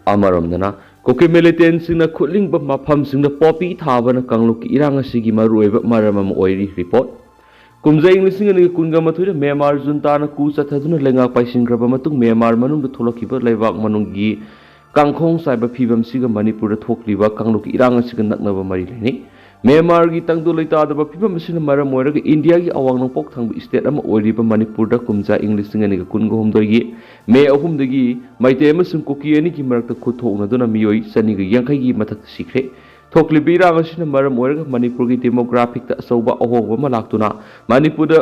ꯑꯃꯔꯣꯝꯗꯅ, ꯀꯨꯀꯤ ꯃꯤꯂꯤꯇꯦꯟꯁꯤꯡꯅ ꯈꯨꯠꯂꯤꯡꯕ ꯃꯐꯝꯁꯤꯡꯗ ꯄꯣꯄꯤ ꯊꯥꯕꯅ ꯀꯥꯡꯂꯨꯞꯀꯤ ꯏꯔꯥꯡ ꯑꯁꯤꯒꯤ ꯃꯔꯨꯑꯣꯏꯕ ꯃꯔꯝ ꯑꯃ ꯑꯣꯏꯔꯤ꯫ ꯔꯤꯄꯣꯔꯠ꯫ ꯀꯨꯝꯖꯥ ꯏꯪ ꯂꯤꯁꯤꯡ ꯑꯅꯤꯒ ꯀꯨꯟꯒ ꯃꯥꯊꯣꯏꯗ ꯃ꯭ꯌꯥꯟꯃꯥꯔ ꯖꯨꯟꯇꯥꯅ ꯀꯨ ꯆꯠꯊꯗꯨꯅ ꯂꯩꯉꯥꯛ ꯄꯥꯏꯁꯤꯟꯈ꯭ꯔꯕ ꯃꯇꯨꯡ ꯃ꯭ꯌꯥꯟꯃꯥꯔ ꯃꯅꯨꯡꯗ ꯊꯣꯛꯂꯛꯈꯤꯕ ꯂꯩꯕꯥꯛ ꯃꯅꯨꯡꯒꯤ ꯀꯥꯡꯈꯣꯡ ꯆꯥꯏꯕ ꯐꯤꯕꯝꯁꯤꯒ ꯃꯅꯤꯄꯨꯔꯗ ꯊꯣꯛꯂꯤꯕ ꯀꯥꯡꯂꯨꯞꯀꯤ ꯏꯔꯥꯡ ꯑꯁꯤꯒ ꯅꯛꯅꯕ ꯃꯔꯤ ꯂꯩꯅꯩ꯫ ꯃ꯭ꯌꯥꯟꯃꯥꯔꯒꯤ ꯇꯪꯗꯨ ꯂꯩꯇꯥꯗꯕ ꯐꯤꯕꯝ ꯑꯁꯤꯅ ꯃꯔꯝ ꯑꯣꯏꯔꯒ ꯏꯟꯗꯤꯌꯥꯒꯤ ꯑꯋꯥꯡ ꯅꯣꯡꯄꯣꯛ ꯊꯪꯕ ꯏꯁꯇꯦꯠ ꯑꯃ ꯑꯣꯏꯔꯤꯕ ꯃꯅꯤꯄꯨꯔꯗ ꯀꯨꯝꯖꯥ ꯏꯪ ꯂꯤꯁꯤꯡ ꯑꯅꯤꯒ ꯀꯨꯟꯒ ꯍꯨꯝꯗꯣꯏꯒꯤ ꯃꯦ ꯑꯍꯨꯝꯗꯒꯤ ꯃꯩꯇꯩ ꯑꯃꯁꯨꯡ ꯀꯨꯀꯤ ꯑꯅꯤꯒꯤ ꯃꯔꯛꯇ ꯈꯨꯠ ꯊꯣꯛꯅꯗꯨꯅ ꯃꯤꯑꯣꯏ ꯆꯅꯤꯒ ꯌꯥꯡꯈꯩꯒꯤ ꯃꯊꯛꯇ ꯁꯤꯈ꯭ꯔꯦ꯫ ꯊꯣꯛꯂꯤꯕ ꯏꯔꯥꯡ ꯑꯁꯤꯅ ꯃꯔꯝ ꯑꯣꯏꯔꯒ ꯃꯅꯤꯄꯨꯔꯒꯤ ꯗꯦꯃꯣꯒ꯭ꯔꯥꯐꯤꯛꯇ ꯑꯆꯧꯕ ꯑꯍꯣꯡꯕ ꯑꯃ ꯂꯥꯛꯇꯨꯅ ꯃꯅꯤꯄꯨꯔꯗ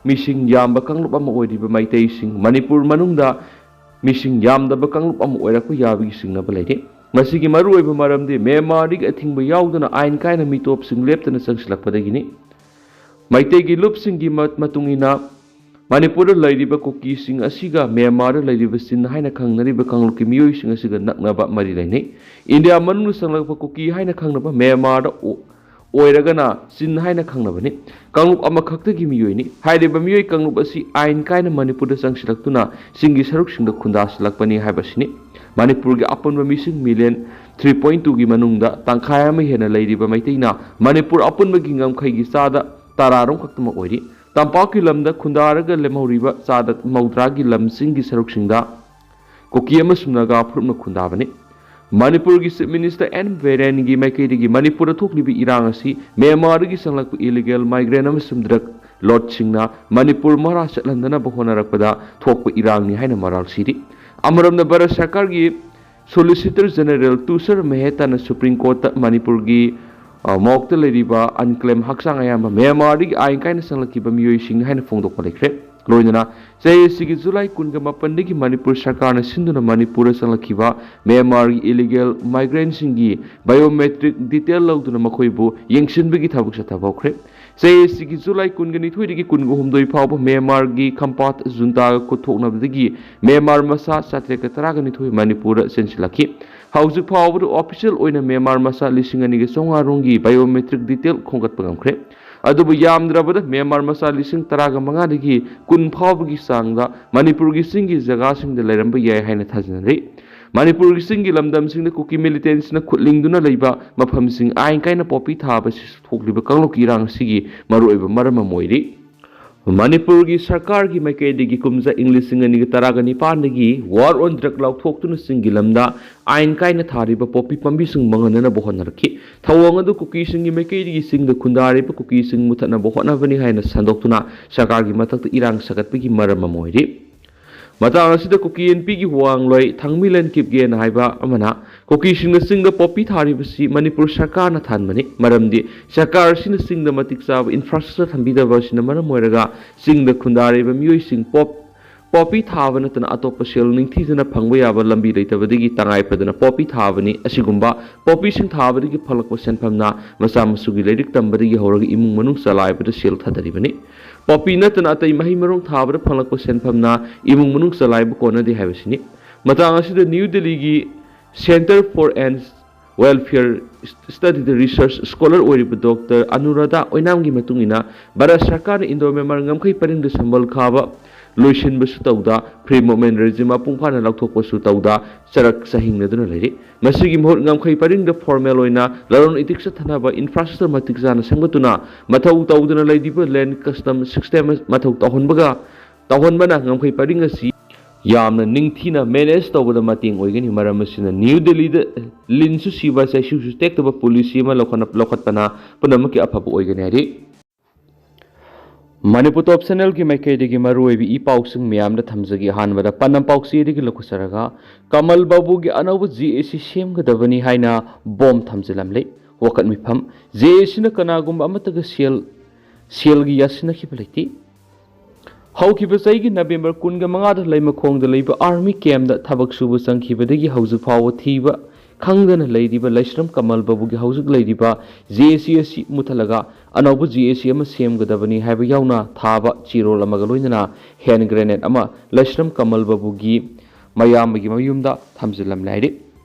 ꯃꯤꯁꯤꯡ ꯌꯥꯝꯕ ꯀꯥꯡꯂꯨꯞ ꯑꯃ ꯑꯣꯏꯔꯤꯕ ꯃꯩꯇꯩꯁꯤꯡ ꯃꯅꯤꯄꯨꯔ ꯃꯅꯨꯡꯗ ꯃꯤꯁꯤꯡ ꯌꯥꯝꯗꯕ ꯀꯥꯡꯂꯨꯞ ꯑꯃ ꯑꯣꯏꯔꯛꯄ ꯌꯥꯕꯒꯤ ꯆꯤꯡꯅꯕ ꯂꯩꯔꯤ꯫ ꯃꯁꯤꯒꯤ ꯃꯔꯨꯑꯣꯏꯕ ꯃꯔꯝꯗꯤ ꯃ꯭ꯌꯥꯟꯃꯥꯔꯗꯒꯤ ꯑꯊꯤꯡꯕ ꯌꯥꯎꯗꯅ ꯑꯥꯏꯟ ꯀꯥꯏꯅ ꯃꯤꯇꯣꯞꯁꯤꯡ ꯂꯦꯞꯇꯅ ꯆꯪꯁꯤꯜꯂꯛꯄꯗꯒꯤꯅꯤ꯫ ꯃꯩꯇꯩꯒꯤ ꯂꯨꯞꯁꯤꯡꯒꯤ ꯃ-, ꯃꯇꯨꯡ ꯏꯟꯅ ꯃꯅꯤꯄꯨꯔꯗ ꯂꯩꯔꯤꯕ ꯀꯨꯀꯤꯁꯤꯡ ꯑꯁꯤꯒ ꯃ꯭ꯌꯥꯟꯃꯥꯔꯗ ꯂꯩꯔꯤꯕ ꯆꯤꯟ ꯍꯥꯏꯅ ꯈꯪꯅꯔꯤꯕ ꯀꯥꯡꯂꯨꯞꯀꯤ ꯃꯤꯑꯣꯏꯁꯤꯡ ꯑꯁꯤꯒ ꯅꯛꯅꯕ ꯃꯔꯤ ꯂꯩꯅꯩ꯫ ꯏꯟꯗꯤꯌꯥ ꯃꯅꯨꯡꯗ ꯆꯪꯂꯛꯄ ꯀꯨꯀꯤ ꯍꯥꯏꯅ ꯈꯪꯅꯕ ꯃ꯭ꯌꯥꯟꯃꯥꯔꯗ ꯑꯣ-, ꯑꯣꯏꯔꯒꯅ ꯆꯤꯟ ꯍꯥꯏꯅ ꯈꯪꯅꯕꯅꯤ꯫ ꯀꯥꯡꯂꯨꯞ ꯑꯃꯈꯛꯇꯒꯤ ꯃꯤꯑꯣꯏꯅꯤ꯫ ꯍꯥꯏꯔꯤꯕ ꯃꯤꯑꯣꯏ ꯀꯥꯡꯂꯨꯞ ꯑꯁꯤ ꯑꯥꯏꯟ ꯀꯥꯏꯅ ꯃꯅꯤꯄꯨꯔꯗ ꯆꯪꯁꯤꯜꯂꯛꯇꯨꯅ ꯆꯤꯡꯒꯤ ꯁꯔꯨꯛꯁꯤꯡꯗ ꯈꯨꯟꯗꯥꯁꯤꯜꯂꯛꯄꯅꯤ ꯍꯥꯏꯕꯁꯤꯅꯤ꯫ ꯃꯅꯤꯄꯨꯔꯒꯤ ꯑꯄꯨꯟꯕ ꯃꯤꯁꯤꯡ ꯃꯤꯂꯤꯌꯟ ꯊ꯭ꯔꯤ ꯄꯣꯏꯟ ꯇꯨꯒꯤ ꯃꯅꯨꯡꯗ ꯇꯪꯈꯥꯏ ꯑꯃ ꯍꯦꯟꯅ ꯂꯩꯔꯤꯕ ꯃꯩꯇꯩꯅ ꯃꯅꯤꯄꯨꯔ ꯑꯄꯨꯟꯕꯒꯤ ꯉꯝꯈꯩꯒꯤ ꯆꯥꯗ ꯇꯔꯥꯔꯣꯝ ꯈꯛꯇꯃꯛ ꯑꯣꯏꯔꯤ꯫ ꯇꯝꯄꯥꯛꯀꯤ ꯂꯝꯗ ꯈꯨꯟꯗꯥꯔꯒ ꯂꯦꯝꯍꯧꯔꯤꯕ ꯆꯥꯗ ꯃꯧꯗ꯭ꯔꯥꯒꯤ ꯂꯝꯁꯤꯡꯒꯤ ꯁꯔꯨꯛꯁꯤꯡꯗ ꯀꯨꯀꯤ ꯑꯃꯁꯨꯡ ꯅꯥꯒꯥ ꯐꯨꯔꯨꯞꯅ ꯈꯨꯟꯗꯥꯕꯅꯤ꯫ ꯃꯅꯤꯄꯨꯔꯒꯤ ꯆꯤꯐ ꯃꯤꯅꯤꯁꯇꯔ ꯑꯦꯟ ꯕꯤꯔꯦꯟꯒꯤ ꯃꯥꯏꯀꯩꯗꯒꯤ ꯃꯅꯤꯄꯨꯔꯗ ꯊꯣꯛꯂꯤꯕ ꯏꯔꯥꯡ ꯑꯁꯤ ꯃ꯭ꯌꯥꯟꯃꯥꯔꯗꯒꯤ ꯆꯪꯂꯛꯄ ꯏꯂꯤꯒꯦꯜ ꯃꯥꯏꯒ꯭ꯔꯦꯟ ꯑꯃꯁꯨꯡ ꯗ꯭ꯔꯒ ꯂꯣꯔꯗꯁꯤꯡꯅ ꯃꯅꯤꯄꯨꯔ ꯃꯔꯥ ꯆꯠꯍꯟꯗꯅꯕ ꯍꯣꯠꯅꯔꯛꯄꯗ ꯊꯣꯛꯄ ꯏꯔꯥꯡꯅꯤ ꯍꯥꯏꯅ ꯃꯔꯥꯜ ꯁꯤꯔꯤ꯫ ꯑꯃꯔꯣꯝꯗ ꯚꯥꯔꯠ ꯁꯔꯀꯥꯔꯒꯤ ꯁꯣꯂꯤꯁꯤꯇꯔ ꯖꯦꯅꯦꯔꯦꯜ ꯇꯨꯁꯔ ꯃꯦꯍꯇꯥꯅ ꯁꯨꯄ꯭ꯔꯤꯝ ꯀꯣꯔꯠꯇ ꯃꯅꯤꯄꯨꯔꯒꯤ, ꯑ, ꯃꯣꯛꯇ ꯂꯩꯔꯤꯕ ꯑꯟꯀ꯭ꯂꯦꯝ ꯍꯛꯆꯥꯡ ꯑꯌꯥꯝꯕ ꯃ꯭ꯌꯥꯟꯃꯥꯔꯗꯒꯤ ꯑꯥꯏꯟ ꯀꯥꯏꯅ ꯆꯪꯂꯛꯈꯤꯕ ꯃꯤꯑꯣꯏꯁꯤꯡꯅꯤ ꯍꯥꯏꯅ ꯐꯣꯡꯗꯣꯛꯄ ꯂꯩꯈ꯭ꯔꯦ꯫ ꯂꯣꯏꯅꯅ ꯆꯍꯤ ꯑꯁꯤꯒꯤ ꯖꯨꯂꯥꯏ ꯀꯨꯟꯒ ꯃꯥꯄꯟꯗꯒꯤ ꯃꯅꯤꯄꯨꯔ ꯁꯔꯀꯥꯔꯅ ꯁꯤꯟꯗꯨꯅ ꯃꯅꯤꯄꯨꯔꯗ ꯆꯪꯂꯛꯈꯤꯕ ꯃ꯭ꯌꯥꯟꯃꯥꯔꯒꯤ ꯏꯂꯤꯒꯦꯜ ꯃꯥꯏꯒ꯭ꯔꯦꯟꯁꯤꯡꯒꯤ ꯕꯥꯏꯑꯣꯃꯦꯇ꯭ꯔꯤꯛ ꯗꯤꯇꯦꯜ ꯂꯧꯗꯨꯅ ꯃꯈꯣꯏꯕꯨ ꯌꯦꯡꯁꯤꯟꯕꯒꯤ ꯊꯕꯛ ꯆꯠꯊꯕ ꯍꯧꯈ꯭ꯔꯦ꯫ ꯆꯍꯤ ꯑꯁꯤꯒꯤ ꯖꯨꯂꯥꯏ ꯀꯨꯟꯒ ꯅꯤꯊꯣꯏꯗꯒꯤ ꯀꯨꯟꯒ ꯍꯨꯝꯗꯣꯏ ꯐꯥꯎꯕ ꯃ꯭ꯌꯥꯟꯃꯥꯔꯒꯤ ꯈꯝꯄꯥꯠ ꯖꯨꯟꯇꯥꯒ ꯈꯨꯠꯊꯣꯛꯅꯕꯗꯒꯤ ꯃ꯭ꯌꯥꯟꯃꯥꯔ ꯃꯆꯥ ꯆꯥꯇ꯭ꯔꯦꯠꯀ ꯇꯔꯥꯒ ꯅꯤꯊꯣꯏ ꯃꯅꯤꯄꯨꯔꯗ ꯆꯦꯟꯁꯤꯜꯂꯛꯈꯤ꯫ ꯍꯧꯖꯤꯛ ꯐꯥꯎꯕꯗ ꯑꯣꯐꯤꯁꯤꯌꯦꯜ ꯑꯣꯏꯅ ꯃ꯭ꯌꯥꯟꯃꯥꯔ ꯃꯆꯥ ꯂꯤꯁꯤꯡ ꯑꯅꯤꯒ ꯆꯥꯝꯃꯉꯥ ꯔꯣꯝꯒꯤ ꯕꯥꯏꯑꯣꯃꯦꯇ꯭ꯔꯤꯛ ꯗꯤꯇꯦꯜ ꯈꯣꯝꯒꯠꯄ ꯉꯝꯈ꯭ꯔꯦ꯫ ꯑꯗꯨꯕꯨ ꯌꯥꯝꯗ꯭ꯔꯕꯗ ꯃ꯭ꯌꯥꯟꯃꯥꯔ ꯃꯆꯥ ꯂꯤꯁꯤꯡ ꯇꯔꯥꯒ ꯃꯉꯥꯗꯒꯤ ꯀꯨꯟ ꯐꯥꯎꯕꯒꯤ ꯆꯥꯡꯗ ꯃꯅꯤꯄꯨꯔꯒꯤ ꯆꯤꯡꯒꯤ ꯖꯒꯥꯁꯤꯡꯗ ꯂꯩꯔꯝꯕ ꯌꯥꯏ ꯍꯥꯏꯅ ꯊꯥꯖꯅꯔꯤ꯫ ꯃꯅꯤꯄꯨꯔꯒꯤ ꯆꯤꯡꯒꯤ ꯂꯝꯗꯝꯁꯤꯡꯗ ꯀꯨꯀꯤ ꯃꯤꯂꯤꯇꯦꯟꯁꯤꯅ ꯈꯨꯠꯂꯤꯡꯗꯨꯅ ꯂꯩꯕ ꯃꯐꯝꯁꯤꯡ ꯑꯥꯏꯟ ꯀꯥꯏꯅ ꯄꯣꯄꯤ ꯊꯥꯕ ꯑꯁꯤꯁꯨ ꯊꯣꯛꯂꯤꯕ ꯀꯥꯡꯂꯨꯞꯀꯤ ꯏꯔꯥꯡ ꯑꯁꯤꯒꯤ ꯃꯔꯨꯑꯣꯏꯕ ꯃꯔꯝ ꯑꯃ ꯑꯣꯏꯔꯤ꯫ ꯃꯅꯤꯄꯨꯔꯒꯤ ꯁꯔꯀꯥꯔꯒꯤ ꯃꯥꯏꯀꯩꯗꯒꯤ ꯀꯨꯝꯖꯥ ꯏꯪ ꯂꯤꯁꯤꯡ ꯑꯅꯤꯒ ꯇꯔꯥꯒ ꯅꯤꯄꯥꯟꯗꯒꯤ War on Drug ꯂꯥꯎꯊꯣꯛꯇꯨꯅ ꯆꯤꯡꯒꯤ ꯂꯝꯗ ꯑꯥꯏꯟ ꯀꯥꯏꯅ ꯊꯥꯔꯤꯕ ꯄꯣꯄꯤ ꯄꯥꯝꯕꯤꯁꯤꯡ ꯃꯥꯡꯍꯟꯅꯅꯕ ꯍꯣꯠꯅꯔꯛꯈꯤ꯫ ꯊꯧꯑꯣꯡ ꯑꯗꯨ ꯀꯨꯀꯤꯁꯤꯡꯒꯤ ꯃꯥꯏꯀꯩꯗꯒꯤ ꯆꯤꯡꯗ ꯈꯨꯟꯗꯥꯔꯤꯕ ꯀꯨꯀꯤꯁꯤꯡ ꯃꯨꯊꯠꯅꯕ ꯍꯣꯠꯅꯕꯅꯤ ꯍꯥꯏꯅ ꯁꯟꯗꯣꯛꯇꯨꯅ ꯁꯔꯀꯥꯔꯒꯤ ꯃꯊꯛꯇ ꯏꯔꯥꯡ ꯁꯥꯒꯠꯄꯒꯤ ꯃꯔꯝ ꯑꯃ ꯑꯣꯏꯔꯤ꯫ ꯃꯇꯥꯡ ꯑꯁꯤꯗ ꯀꯨꯀꯤ ꯑꯦꯟ ꯄꯤꯒꯤ ꯋꯥꯡꯂꯣꯏ ꯊꯥꯡꯃꯤꯂꯦꯟ ꯀꯤꯞꯒꯦꯟ ꯍꯥꯏꯕ ꯑꯃꯅ ꯀꯨꯀꯤꯁꯤꯡꯅ ꯆꯤꯡꯗ ꯄꯣꯄꯤ ꯊꯥꯔꯤꯕꯁꯤ ꯃꯅꯤꯄꯨꯔ ꯁꯔꯀꯥꯔꯅ ꯊꯥꯍꯟꯕꯅꯤ, ꯃꯔꯝꯗꯤ ꯁꯔꯀꯥꯔ ꯑꯁꯤꯅ ꯆꯤꯡꯗ ꯃꯇꯤꯛ ꯆꯥꯕ ꯏꯟꯐ꯭ꯔꯥꯁ꯭ꯇ꯭ꯔꯛꯆꯔ ꯊꯝꯕꯤꯗꯕ ꯑꯁꯤꯅ ꯃꯔꯝ ꯑꯣꯏꯔꯒ ꯆꯤꯡꯗ ꯈꯨꯟꯗꯥꯔꯤꯕ ꯃꯤꯑꯣꯏꯁꯤꯡ ꯄꯣꯞ ꯄꯣꯄꯤ ꯊꯥꯕ ꯅꯠꯇꯅ ꯑꯇꯣꯞꯄ ꯁꯦꯜ ꯅꯤꯡꯊꯤꯖꯅ ꯐꯪꯕ ꯌꯥꯕ ꯂꯝꯕꯤ ꯂꯩꯇꯕꯗꯒꯤ ꯇꯉꯥꯏ ꯐꯗꯅ ꯄꯣꯄꯤ ꯊꯥꯕꯅꯤ꯫ ꯑꯁꯤꯒꯨꯝꯕ ꯄꯣꯄꯤꯁꯤꯡ ꯊꯥꯕꯗꯒꯤ ꯐꯪꯂꯛꯄ ꯁꯦꯟꯐꯝꯅ ꯃꯆꯥ ꯃꯁꯨꯒꯤ ꯂꯥꯏꯔꯤꯛ ꯇꯝꯕꯗꯒꯤ ꯍꯧꯔꯒ ꯏꯃꯨꯡ ꯃꯅꯨꯡ ꯆꯂꯥꯏꯕꯗ ꯁꯦꯜ ꯊꯥꯗꯔꯤꯕꯅꯤ꯫ ꯄꯣꯄꯤ ꯅꯠꯇꯅ ꯑꯇꯩ ꯃꯍꯩ ꯃꯔꯣꯡ ꯊꯥꯕꯗ ꯐꯪꯂꯛꯄ ꯁꯦꯟꯐꯝꯅ ꯏꯃꯨꯡ ꯃꯅꯨꯡ ꯆꯂꯥꯏꯕ ꯀꯣꯟꯅꯗꯦ ꯍꯥꯏꯕꯁꯤꯅꯤ꯫ ꯃꯇꯥꯡ ꯑꯁꯤꯗ ꯅ꯭ꯌꯨ ꯗꯦꯜꯂꯤꯒꯤ Centre for Ants Welfare Study the research scholar ꯑꯣꯏꯔꯤꯕ ꯗꯣꯛꯇꯔ ꯑꯅꯨꯔꯥꯙꯥ ꯑꯣꯏꯅꯥꯝꯒꯤ ꯃꯇꯨꯡ ꯏꯟꯅ, ꯚꯥꯔꯠ ꯁꯔꯀꯥꯔꯅ ꯏꯟꯗꯣ ꯃ꯭ꯌꯥꯟꯃꯥꯔ ꯉꯝꯈꯩ ꯄꯔꯤꯡꯗ ꯁꯝꯕꯜ ꯈꯥꯕ ꯂꯣꯏꯁꯤꯟꯕꯁꯨ ꯇꯧꯗ, ꯐ꯭ꯔꯤ ꯃꯨꯚꯃꯦꯟ ꯔꯦꯖꯤꯝ ꯃꯄꯨꯡ ꯐꯥꯅ ꯂꯧꯊꯣꯛꯄꯁꯨ ꯇꯧꯗ, ꯆꯔꯛ ꯆꯍꯤꯡꯅꯗꯨꯅ ꯂꯩꯔꯤ꯫ ꯃꯁꯤꯒꯤ ꯃꯍꯨꯠ ꯉꯝꯈꯩ ꯄꯔꯤꯡꯗ ꯐꯣꯔꯃꯦꯜ ꯑꯣꯏꯅ ꯂꯂꯣꯟ ꯏꯇꯤꯛ ꯆꯠꯊꯅꯕ ꯏꯟꯐ꯭ꯔꯥꯁ꯭ꯇ꯭ꯔꯛꯆꯔ ꯃꯇꯤꯛ ꯆꯥꯅ ꯁꯦꯝꯒꯠꯇꯨꯅ ꯃꯊꯧ ꯇꯧꯗꯨꯅ ꯂꯩꯔꯤꯕ ꯂꯦꯟ ꯀꯁꯇꯝ ꯁꯤꯁꯇꯦꯝ ꯃꯊꯧ ꯇꯧꯍꯟꯕꯒ, ꯇꯧꯍꯟꯕꯅ ꯉꯝꯈꯩ ꯄꯔꯤꯡ ꯑꯁꯤ ꯌꯥꯝꯅ ꯅꯤꯡꯊꯤꯅ ꯃꯦꯅꯦꯖ ꯇꯧꯕꯗ ꯃꯇꯦꯡ ꯑꯣꯏꯒꯅꯤ꯫ ꯃꯔꯝ ꯑꯁꯤꯅ ꯅ꯭ꯌꯨ ꯗꯦꯜꯂꯤꯗ ꯂꯤꯟꯁꯨ ꯁꯤꯕ, ꯆꯩꯁꯨꯁꯨ ꯇꯦꯛꯇꯕ ꯄꯣꯂꯤꯁꯤ ꯑꯃ ꯂꯧꯈꯠꯅ-, ꯂꯧꯈꯠꯄꯅ ꯄꯨꯝꯅꯃꯛꯀꯤ ꯑꯐꯕ ꯑꯣꯏꯒꯅꯤ ꯍꯥꯏꯔꯤ꯫ ꯃꯅꯤꯄꯨꯔ ꯇꯣꯞ ꯆꯦꯅꯦꯜꯒꯤ ꯃꯥꯏꯀꯩꯗꯒꯤ ꯃꯔꯨꯑꯣꯏꯕ ꯏ ꯄꯥꯎꯁꯤꯡ ꯃꯌꯥꯝꯗ ꯊꯝꯖꯒꯦ꯫ ꯑꯍꯥꯟꯕꯗ ꯄꯥꯟꯅꯝ ꯄꯥꯎꯆꯦꯗꯒꯤ ꯂꯧꯈꯠꯆꯔꯒ, ꯀꯃꯜ ꯕꯥꯕꯨꯒꯤ ꯑꯅꯧꯕ ꯖꯦ ꯑꯦ ꯁꯤ ꯁꯦꯝꯒꯗꯕꯅꯤ ꯍꯥꯏꯅ ꯕꯣꯝ ꯊꯝꯖꯤꯜꯂꯝꯂꯦ꯫ ꯋꯥꯀꯠ ꯃꯤꯐꯝ: ꯖꯦ ꯑꯦ ꯁꯤꯅ ꯀꯅꯥꯒꯨꯝꯕ ꯑꯃꯠꯇꯒ ꯁꯦꯜ, ꯁꯦꯜꯒꯤ ꯌꯥꯁꯤꯟꯅꯈꯤꯕ ꯂꯩꯇꯦ꯫ ꯍꯧꯈꯤꯕ ꯆꯍꯤꯒꯤ ꯅꯕꯦꯝꯕꯔ ꯀꯨꯟꯒ ꯃꯉꯥꯗ ꯂꯩꯃꯈꯣꯡꯗ ꯂꯩꯕ ꯑꯥꯔꯃꯤ ꯀꯦꯝꯗ ꯊꯕꯛ ꯁꯨꯕ ꯆꯪꯈꯤꯕꯗꯒꯤ ꯍꯧꯖꯤꯛ ꯐꯥꯎꯕ ꯊꯤꯕ ꯈꯪꯗꯅ ꯂꯩꯔꯤꯕ ꯂꯩꯁ꯭ꯔꯝ ꯀꯃꯜ ꯕꯥꯕꯨꯒꯤ ꯍꯧꯖꯤꯛ ꯂꯩꯔꯤꯕ ꯖꯦ ꯑꯦ ꯁꯤ ꯑꯁꯤ ꯃꯨꯊꯠꯂꯒ ꯑꯅꯧꯕ ꯖꯦ ꯑꯦ ꯁꯤ ꯑꯃ ꯁꯦꯝꯒꯗꯕꯅꯤ ꯍꯥꯏꯕ ꯌꯥꯎꯅ ꯊꯥꯕ ꯆꯦꯔꯣꯜ ꯑꯃꯒ ꯂꯣꯏꯅꯅ ꯍꯦꯟ ꯒ꯭ꯔꯦꯅꯦꯗ ꯑꯃ ꯂꯩꯁ꯭ꯔꯝ ꯀꯃꯜ ꯕꯥꯕꯨꯒꯤ ꯃꯌꯥꯝꯕꯒꯤ ꯃꯌꯨꯝꯗ ꯊꯝꯖꯤꯜꯂꯝꯂꯦ ꯍꯥꯏꯔꯤ꯫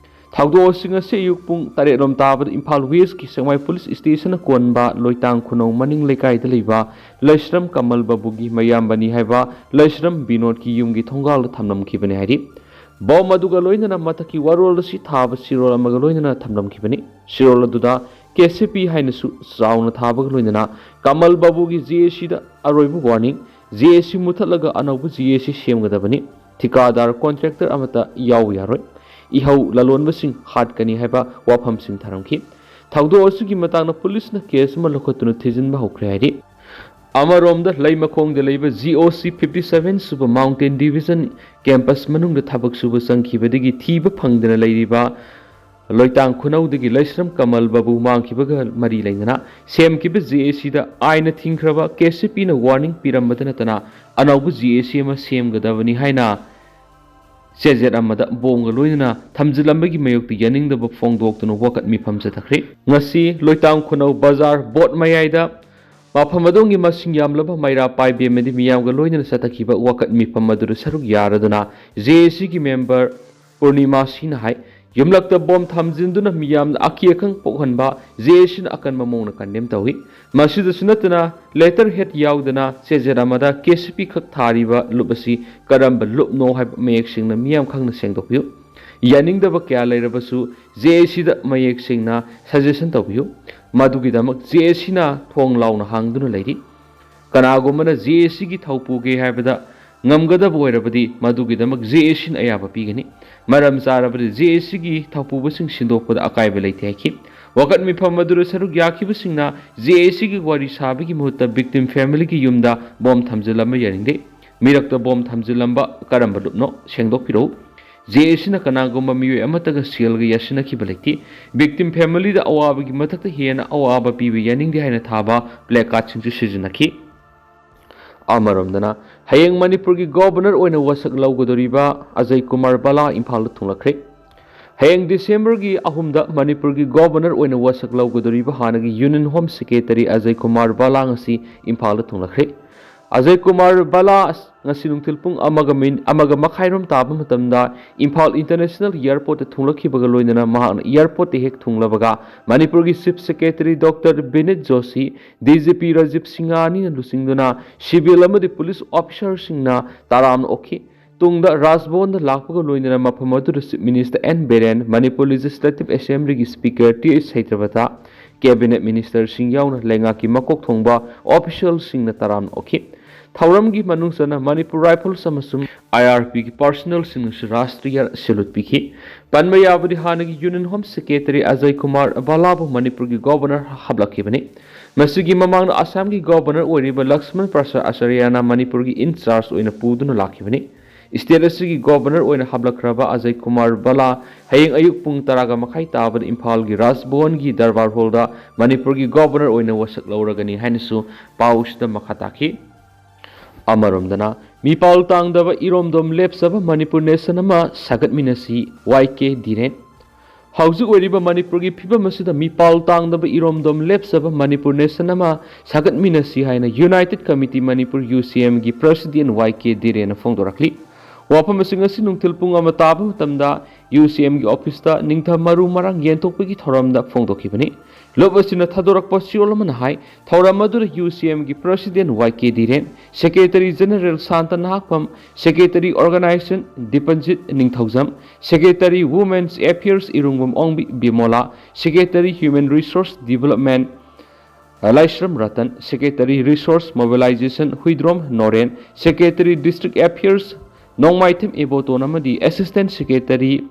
ꯊꯧꯗꯣꯛ ꯑꯁꯤ ꯉꯁꯤ ꯑꯌꯨꯛ ꯄꯨꯡ ꯇꯔꯦꯠ ꯂꯣꯝ ꯇꯥꯕꯗ ꯏꯝꯐꯥꯜ ꯋꯦꯁꯀꯤ ꯁꯦꯛꯃꯥꯏ ꯄꯨꯂꯤꯁ ꯁ꯭ꯇꯦꯁꯟꯅ ꯀꯣꯟꯕ ꯂꯣꯏꯇꯥꯡ ꯈꯨꯅꯧ ꯃꯅꯤꯡ ꯂꯩꯀꯥꯏꯗ ꯂꯩꯕ ꯂꯩꯁ꯭ꯔꯝ ꯀꯃꯜ ꯕꯥꯕꯨꯒꯤ ꯃꯌꯥꯝꯕꯅꯤ ꯍꯥꯏꯕ ꯂꯩꯁ꯭ꯔꯝ ꯕꯤꯅꯣꯗꯀꯤ ꯌꯨꯝꯒꯤ ꯊꯣꯡꯒꯥꯜꯗ ꯊꯝꯂꯝꯈꯤꯕꯅꯤ ꯍꯥꯏꯔꯤ꯫ ꯕꯣꯝ ꯑꯗꯨꯒ ꯂꯣꯏꯅꯅ ꯃꯊꯛꯀꯤ ꯋꯥꯔꯣꯜ ꯑꯁꯤ ꯊꯥꯕ ꯆꯦꯔꯣꯜ ꯑꯃꯒ ꯂꯣꯏꯅꯅ ꯊꯝꯂꯝꯈꯤꯕꯅꯤ꯫ ꯆꯦꯔꯣꯜ ꯑꯗꯨꯗ "ꯀꯦ ꯁꯤ ꯄꯤ" ꯍꯥꯏꯅꯁꯨ ꯆꯥꯎꯅ ꯊꯥꯕꯒ ꯂꯣꯏꯅꯅ ꯀꯃꯜ ꯕꯥꯕꯨꯒꯤ ꯖꯦ ꯑꯦ ꯁꯤꯗ ꯑꯔꯣꯏꯕ ꯋꯥꯔꯅꯤꯡ, ꯖꯦ ꯑꯦ ꯁꯤ ꯃꯨꯊꯠꯂꯒ ꯑꯅꯧꯕ ꯖꯦ ꯑꯦ ꯁꯤ ꯁꯦꯝꯒꯗꯕꯅꯤ, ꯊꯤꯀꯥꯗꯥꯔ ꯀꯣꯟꯇ꯭ꯔꯦꯛꯇꯔ ꯑꯃꯠꯇ ꯌꯥꯎꯕ ꯌꯥꯔꯣꯏ, ꯏꯍꯧ ꯂꯂꯣꯟꯕꯁꯤꯡ ꯍꯥꯠꯀꯅꯤ ꯍꯥꯏꯕ ꯋꯥꯐꯝꯁꯤꯡ ꯊꯥꯔꯝꯈꯤ꯫ ꯊꯧꯗꯣꯛ ꯑꯁꯤꯒꯤ ꯃꯇꯥꯡꯗ ꯄꯨꯂꯤꯁꯅ ꯀꯦꯁ ꯑꯃ ꯂꯧꯈꯠꯇꯨꯅ ꯊꯤꯖꯤꯟꯕ ꯍꯧꯈ꯭ꯔꯦ ꯍꯥꯏꯔꯤ꯫ ꯑꯃꯔꯣꯝꯗ ꯂꯩꯃꯈꯣꯡꯗ ꯂꯩꯕ ꯖꯤ ꯑꯣ ꯁꯤ fifty seven ꯁꯨꯕ Mountain Division campus ꯃꯅꯨꯡꯗ ꯊꯕꯛ ꯁꯨꯕ ꯆꯪꯈꯤꯕꯗꯒꯤ ꯊꯤꯕ ꯐꯪꯗꯅ ꯂꯩꯔꯤꯕ ꯂꯣꯏꯇꯥꯡ ꯈꯨꯅꯧꯗꯒꯤ ꯂꯩꯁ꯭ꯔꯝ ꯀꯃꯜ ꯕꯥꯕꯨ ꯃꯥꯡꯈꯤꯕꯒ ꯃꯔꯤ ꯂꯩꯅꯅ ꯁꯦꯝꯈꯤꯕ ꯖꯦ ꯑꯦ ꯁꯤꯗ ꯑꯥꯏꯟꯅ ꯊꯤꯡꯈ꯭ꯔꯕ ꯀꯦ ꯁꯤ ꯄꯤꯅ ꯋꯥꯔꯅꯤꯡ ꯄꯤꯔꯝꯕꯗ ꯅꯠꯇꯅ ꯑꯅꯧꯕ ꯖꯦ ꯑꯦ ꯁꯤ ꯑꯃ ꯁꯦꯝꯒꯗꯕꯅꯤ ꯍꯥꯏꯅ ꯆꯦꯖꯦꯠ ꯑꯃꯗ ꯕꯣꯝꯒ ꯂꯣꯏꯅꯅ ꯊꯝꯖꯤꯜꯂꯝꯕꯒꯤ ꯃꯥꯌꯣꯛꯇ ꯌꯥꯅꯤꯡꯗꯕ ꯐꯣꯡꯗꯣꯛꯇꯨꯅ ꯋꯥꯀꯠ ꯃꯤꯐꯝ ꯆꯠꯊꯈ꯭ꯔꯦ꯫ ꯉꯁꯤ ꯂꯣꯏꯇꯥꯡ ꯈꯨꯅꯧ ꯕꯖꯥꯔ ꯕꯣꯠ ꯃꯌꯥꯏꯗ ꯃꯐꯝ ꯑꯗꯣꯝꯒꯤ ꯃꯁꯤꯡ ꯌꯥꯝꯂꯕ ꯃꯩꯔꯥ ꯄꯥꯏꯕꯤ ꯑꯃꯗꯤ ꯃꯤꯌꯥꯝꯒ ꯂꯣꯏꯅꯅ ꯆꯠꯊꯈꯤꯕ ꯋꯥꯀꯠ ꯃꯤꯐꯝ ꯑꯗꯨꯗ ꯁꯔꯨꯛ ꯌꯥꯔꯗꯨꯅ ꯖꯦ ꯑꯦ ꯁꯤꯒꯤ ꯃꯦꯝꯕꯔ ꯄꯨꯔꯅꯤꯃꯥ ꯁꯤꯅ ꯍꯥꯏ, ꯌꯨꯝꯂꯛꯇ ꯕꯣꯝ ꯊꯝꯖꯤꯟꯗꯨꯅ ꯃꯤꯌꯥꯝꯅ ꯑꯀꯤ ꯑꯈꯪ ꯄꯣꯛꯍꯟꯕ ꯖꯦ ꯑꯦ ꯁꯤꯅ ꯑꯀꯟꯕ ꯃꯑꯣꯡꯗ ꯀꯟꯗꯦꯝ ꯇꯧꯏ꯫ ꯃꯁꯤꯗꯁꯨ ꯅꯠꯇꯅ ꯂꯦꯇꯔ ꯍꯦꯠ ꯌꯥꯎꯗꯅ ꯆꯦꯖꯦꯠ ꯑꯃꯗ ꯀꯦ ꯁꯤ ꯄꯤ ꯈꯛ ꯊꯥꯔꯤꯕ ꯂꯨꯞ ꯑꯁꯤ ꯀꯔꯝꯕ ꯂꯨꯞꯅꯣ ꯍꯥꯏꯕ ꯃꯌꯦꯛ ꯁꯦꯡꯅ ꯃꯤꯌꯥꯝ ꯈꯪꯅ ꯁꯦꯡꯗꯣꯛꯄꯤꯌꯨ꯫ ꯌꯥꯅꯤꯡꯗꯕ ꯀꯌꯥ ꯂꯩꯔꯕꯁꯨ ꯖꯦ ꯑꯦ ꯁꯤꯗ ꯃꯌꯦꯛ ꯁꯦꯡꯅ ꯁꯖꯦꯁꯟ ꯇꯧꯕꯤꯌꯨ꯫ ꯃꯗꯨꯒꯤꯗꯃꯛ ꯖꯦ ꯑꯦ ꯁꯤꯅ ꯊꯣꯡ ꯂꯥꯎꯅ ꯍꯥꯡꯗꯨꯅ ꯂꯩꯔꯤ꯫ ꯀꯅꯥꯒꯨꯝꯕꯅ ꯖꯦ ꯑꯦ ꯁꯤꯒꯤ ꯊꯧ ꯄꯨꯒꯦ ꯍꯥꯏꯕꯗ ꯉꯝꯒꯗꯕ ꯑꯣꯏꯔꯕꯗꯤ ꯃꯗꯨꯒꯤꯗꯃꯛ ꯖꯦ ꯑꯦ ꯁꯤꯅ ꯑꯌꯥꯕ ꯄꯤꯒꯅꯤ꯫ ꯃꯔꯝ ꯆꯥꯔꯕꯗꯤ ꯖꯦ ꯑꯦ ꯁꯤꯒꯤ ꯊꯧꯄꯨꯕꯁꯤꯡ ꯁꯤꯟꯗꯣꯛꯄꯗ ꯑꯀꯥꯏꯕ ꯂꯩꯇꯦ ꯍꯥꯏꯈꯤ꯫ ꯋꯥꯀꯠ ꯃꯤꯐꯝ ꯑꯗꯨꯗ ꯁꯔꯨꯛ ꯌꯥꯈꯤꯕꯁꯤꯡꯅ ꯖꯦ ꯑꯦ ꯁꯤꯒꯤ ꯋꯥꯔꯤ ꯁꯥꯕꯒꯤ ꯃꯍꯨꯠꯇ victim familyꯒꯤ ꯌꯨꯝꯗ ꯕꯣꯝ ꯊꯝꯖꯤꯜꯂꯝꯕ ꯌꯥꯅꯤꯡꯗꯦ꯫ ꯃꯤꯔꯛꯇ ꯕꯣꯝ ꯊꯝꯖꯤꯜꯂꯝꯕ ꯀꯔꯝꯕ ꯂꯨꯞꯅꯣ? ꯁꯦꯡꯗꯣꯛꯄꯤꯔꯛꯎ꯫ ꯖꯦ ꯑꯦ ꯁꯤꯅ ꯀꯅꯥꯒꯨꯝꯕ ꯃꯤꯑꯣꯏ ꯑꯃꯠꯇꯒ ꯁꯦꯜꯒ ꯌꯥꯁꯤꯟꯅꯈꯤꯕ ꯂꯩꯇꯦ꯫ Victim familyꯗ ꯑꯋꯥꯕꯒꯤ ꯃꯊꯛꯇ ꯍꯦꯟꯅ ꯑꯋꯥꯕ ꯄꯤꯕ ꯌꯥꯅꯤꯡꯗꯦ ꯍꯥꯏꯅ ꯊꯥꯕ placardꯁꯤꯡꯁꯨ ꯁꯤꯖꯤꯟꯅꯈꯤ꯫ ꯑꯃꯔꯣꯝꯗꯅ, ꯍꯌꯦꯡ ꯃꯅꯤꯄꯨꯔꯒꯤ governor ꯑꯣꯏꯅ ꯋꯥꯁꯛ ꯂꯧꯒꯗꯧꯔꯤꯕ ꯑꯖꯌ ꯀꯨꯃꯥꯔ ꯕꯂꯥ ꯏꯝꯐꯥꯜꯗ ꯊꯨꯡꯂꯛꯈ꯭ꯔꯦ꯫ ꯍꯌꯦꯡ ꯗꯤꯁꯦꯝꯕꯔꯒꯤ ꯑꯍꯨꯝꯗ ꯃꯅꯤꯄꯨꯔꯒꯤ governor ꯑꯣꯏꯅ ꯋꯥꯁꯛ ꯂꯧꯒꯗꯧꯔꯤꯕ ꯍꯥꯟꯅꯒꯤ Union Home Secretary Ajay Kumar ꯕꯂꯥ ꯉꯁꯤ ꯏꯝꯐꯥꯜꯗ ꯊꯨꯡꯂꯛꯈ꯭ꯔꯦ꯫ ꯑꯖꯌ ꯀꯨꯃꯥꯔ ꯕꯂꯥ ꯉꯁꯤ ꯅꯨꯡꯊꯤꯜ ꯄꯨꯡ ꯑꯃꯒ ꯃꯤꯅꯤꯠ ꯑꯃꯒ ꯃꯈꯥꯏꯔꯣꯝ ꯇꯥꯕ ꯃꯇꯝꯗ ꯏꯝꯐꯥꯜ International Airportꯇ ꯊꯨꯡꯂꯛꯈꯤꯕꯒ ꯂꯣꯏꯅꯅ ꯃꯍꯥꯛꯅ airportꯇ ꯍꯦꯛ ꯊꯨꯡꯂꯕꯒ ꯃꯅꯤꯄꯨꯔꯒꯤ Chief Secretary Doctor ꯕꯤꯅꯤꯠ Joshi, D G P Rajiv ꯁꯤꯡꯍꯥꯅꯤꯅ ꯂꯨꯆꯤꯡꯗꯨꯅ civil ꯑꯃꯗꯤ police officerꯁꯤꯡꯅ ꯇꯔꯥꯝꯅ ꯑꯣꯛꯈꯤ꯫ ꯇꯨꯡꯗ ꯔꯥꯖꯚꯋꯟꯗ ꯂꯥꯛꯄꯒ ꯂꯣꯏꯅꯅ ꯃꯐꯝ ꯑꯗꯨꯗ Chief Minister N Biren, Manipur Legislative Assemblyꯒꯤ Speaker T H Satyabrata, Cabinet Ministerꯁꯤꯡ ꯌꯥꯎꯅ ꯂꯩꯉꯥꯛꯀꯤ ꯃꯀꯣꯛ ꯊꯣꯡꯕ officialꯁꯤꯡꯅ ꯇꯔꯥꯝꯅ ꯑꯣꯛꯈꯤ꯫ ꯊꯧꯔꯝꯒꯤ ꯃꯅꯨꯡ ꯆꯟꯅ ꯃꯅꯤꯄꯨꯔ Rifles ꯑꯃꯁꯨꯡ ꯑꯥꯏ ꯑꯥꯔ ꯄꯤꯒꯤ personnelꯁꯤꯡꯅꯁꯨ ꯔꯥꯁꯇ꯭ꯔꯤꯌ salute ꯄꯤꯈꯤ꯫ ꯄꯟꯕ ꯌꯥꯕꯗꯤ ꯍꯥꯟꯅꯒꯤ Union Home Secretary Ajay Kumar ꯚꯜꯂꯥꯕꯨ ꯃꯅꯤꯄꯨꯔꯒꯤ Governor ꯍꯥꯞꯂꯛꯈꯤꯕꯅꯤ꯫ ꯃꯁꯤꯒꯤ ꯃꯃꯥꯡꯗ ꯑꯁꯥꯝꯒꯤ Governor ꯑꯣꯏꯔꯤꯕ ꯂꯛꯁꯃꯟ ꯄ꯭ꯔꯁꯥꯗ ꯑꯆꯥꯔꯌꯥꯅ ꯃꯅꯤꯄꯨꯔꯒꯤ in charge ꯑꯣꯏꯅ ꯄꯨꯗꯨꯅ ꯂꯥꯛꯈꯤꯕꯅꯤ꯫ State ꯑꯁꯤꯒꯤ Governor ꯑꯣꯏꯅ ꯍꯥꯞꯂꯛꯈ꯭ꯔꯕ ꯑꯖꯌ ꯀꯨꯃꯥꯔ ꯚꯜꯂꯥ ꯍꯌꯦꯡ ꯑꯌꯨꯛ ꯄꯨꯡ ꯇꯔꯥꯒ ꯃꯈꯥꯏ ꯇꯥꯕꯗ ꯏꯝꯐꯥꯜꯒꯤ ꯔꯥꯖꯚꯋꯟꯒꯤ ꯗꯔꯕꯥꯔ ꯍꯣꯜꯗ ꯃꯅꯤꯄꯨꯔꯒꯤ Governor ꯑꯣꯏꯅ ꯋꯥꯁꯛ ꯂꯧꯔꯒꯅꯤ ꯍꯥꯏꯅꯁꯨ ꯄꯥꯎꯁꯤꯗ ꯃꯈꯥ ꯇꯥꯈꯤ꯫ ꯑꯃꯔꯣꯝꯗꯅ, ꯃꯤꯄꯥꯜ ꯇꯥꯡꯗꯕ ꯏꯔꯣꯝꯗꯣꯝ ꯂꯦꯞꯆꯕ ꯃꯅꯤꯄꯨꯔ nation ꯑꯃ ꯁꯥꯒꯠꯃꯤꯟꯅꯁꯤ, ꯋꯥꯏ ꯀꯦ ꯙꯤꯔꯦꯟ꯫ ꯍꯧꯖꯤꯛ ꯑꯣꯏꯔꯤꯕ ꯃꯅꯤꯄꯨꯔꯒꯤ ꯐꯤꯕꯝ ꯑꯁꯤꯗ ꯃꯤꯄꯥꯜ ꯇꯥꯡꯗꯕ ꯏꯔꯣꯝꯗꯣꯝ ꯂꯦꯞꯆꯕ ꯃꯅꯤꯄꯨꯔ nation ꯑꯃ ꯁꯥꯒꯠꯃꯤꯟꯅꯁꯤ ꯍꯥꯏꯅ United Committee Manipur, U C ꯑꯦꯝꯒꯤ President ꯋꯥꯏ ꯀꯦ ꯙꯤꯔꯦꯟꯅ ꯐꯣꯡꯗꯣꯔꯛꯂꯤ꯫ ꯋꯥꯐꯝꯁꯤꯡ ꯑꯁꯤ ꯅꯨꯡꯊꯤꯜ ꯄꯨꯡ ꯑꯃ ꯇꯥꯕ ꯃꯇꯝꯗ ꯌꯨ ꯁꯤ ꯑꯦꯝꯒꯤ officeꯇ ꯅꯤꯡꯊꯝ ꯃꯔꯨ ꯃꯔꯥꯡ ꯌꯦꯟꯊꯣꯛꯄꯒꯤ ꯊꯧꯔꯝꯗ ꯐꯣꯡꯗꯣꯛꯈꯤꯕꯅꯤ꯫ ꯂꯨꯞ ꯑꯁꯤꯅ ꯊꯥꯗꯣꯔꯛꯄ ꯆꯦꯔꯣꯜ ꯑꯃꯅ ꯍꯥꯏ, ꯊꯧꯔꯝ ꯑꯗꯨꯗ ꯌꯨ ꯁꯤ ꯑꯦꯝꯒꯤ President Y K Dhiren, Secretary General Santa Nahakpam, Secretary Organization Dipanjit Ningthoujam, Secretary Women's Affairs Irungbam Ongbi Bimola, Secretary Human Resource Development Laishram Ratan, Secretary Resource Mobilization Huidrom Noren, Secretary District Affairs Nongmaithem Iboton ꯑꯃꯗꯤ Assistant Secretary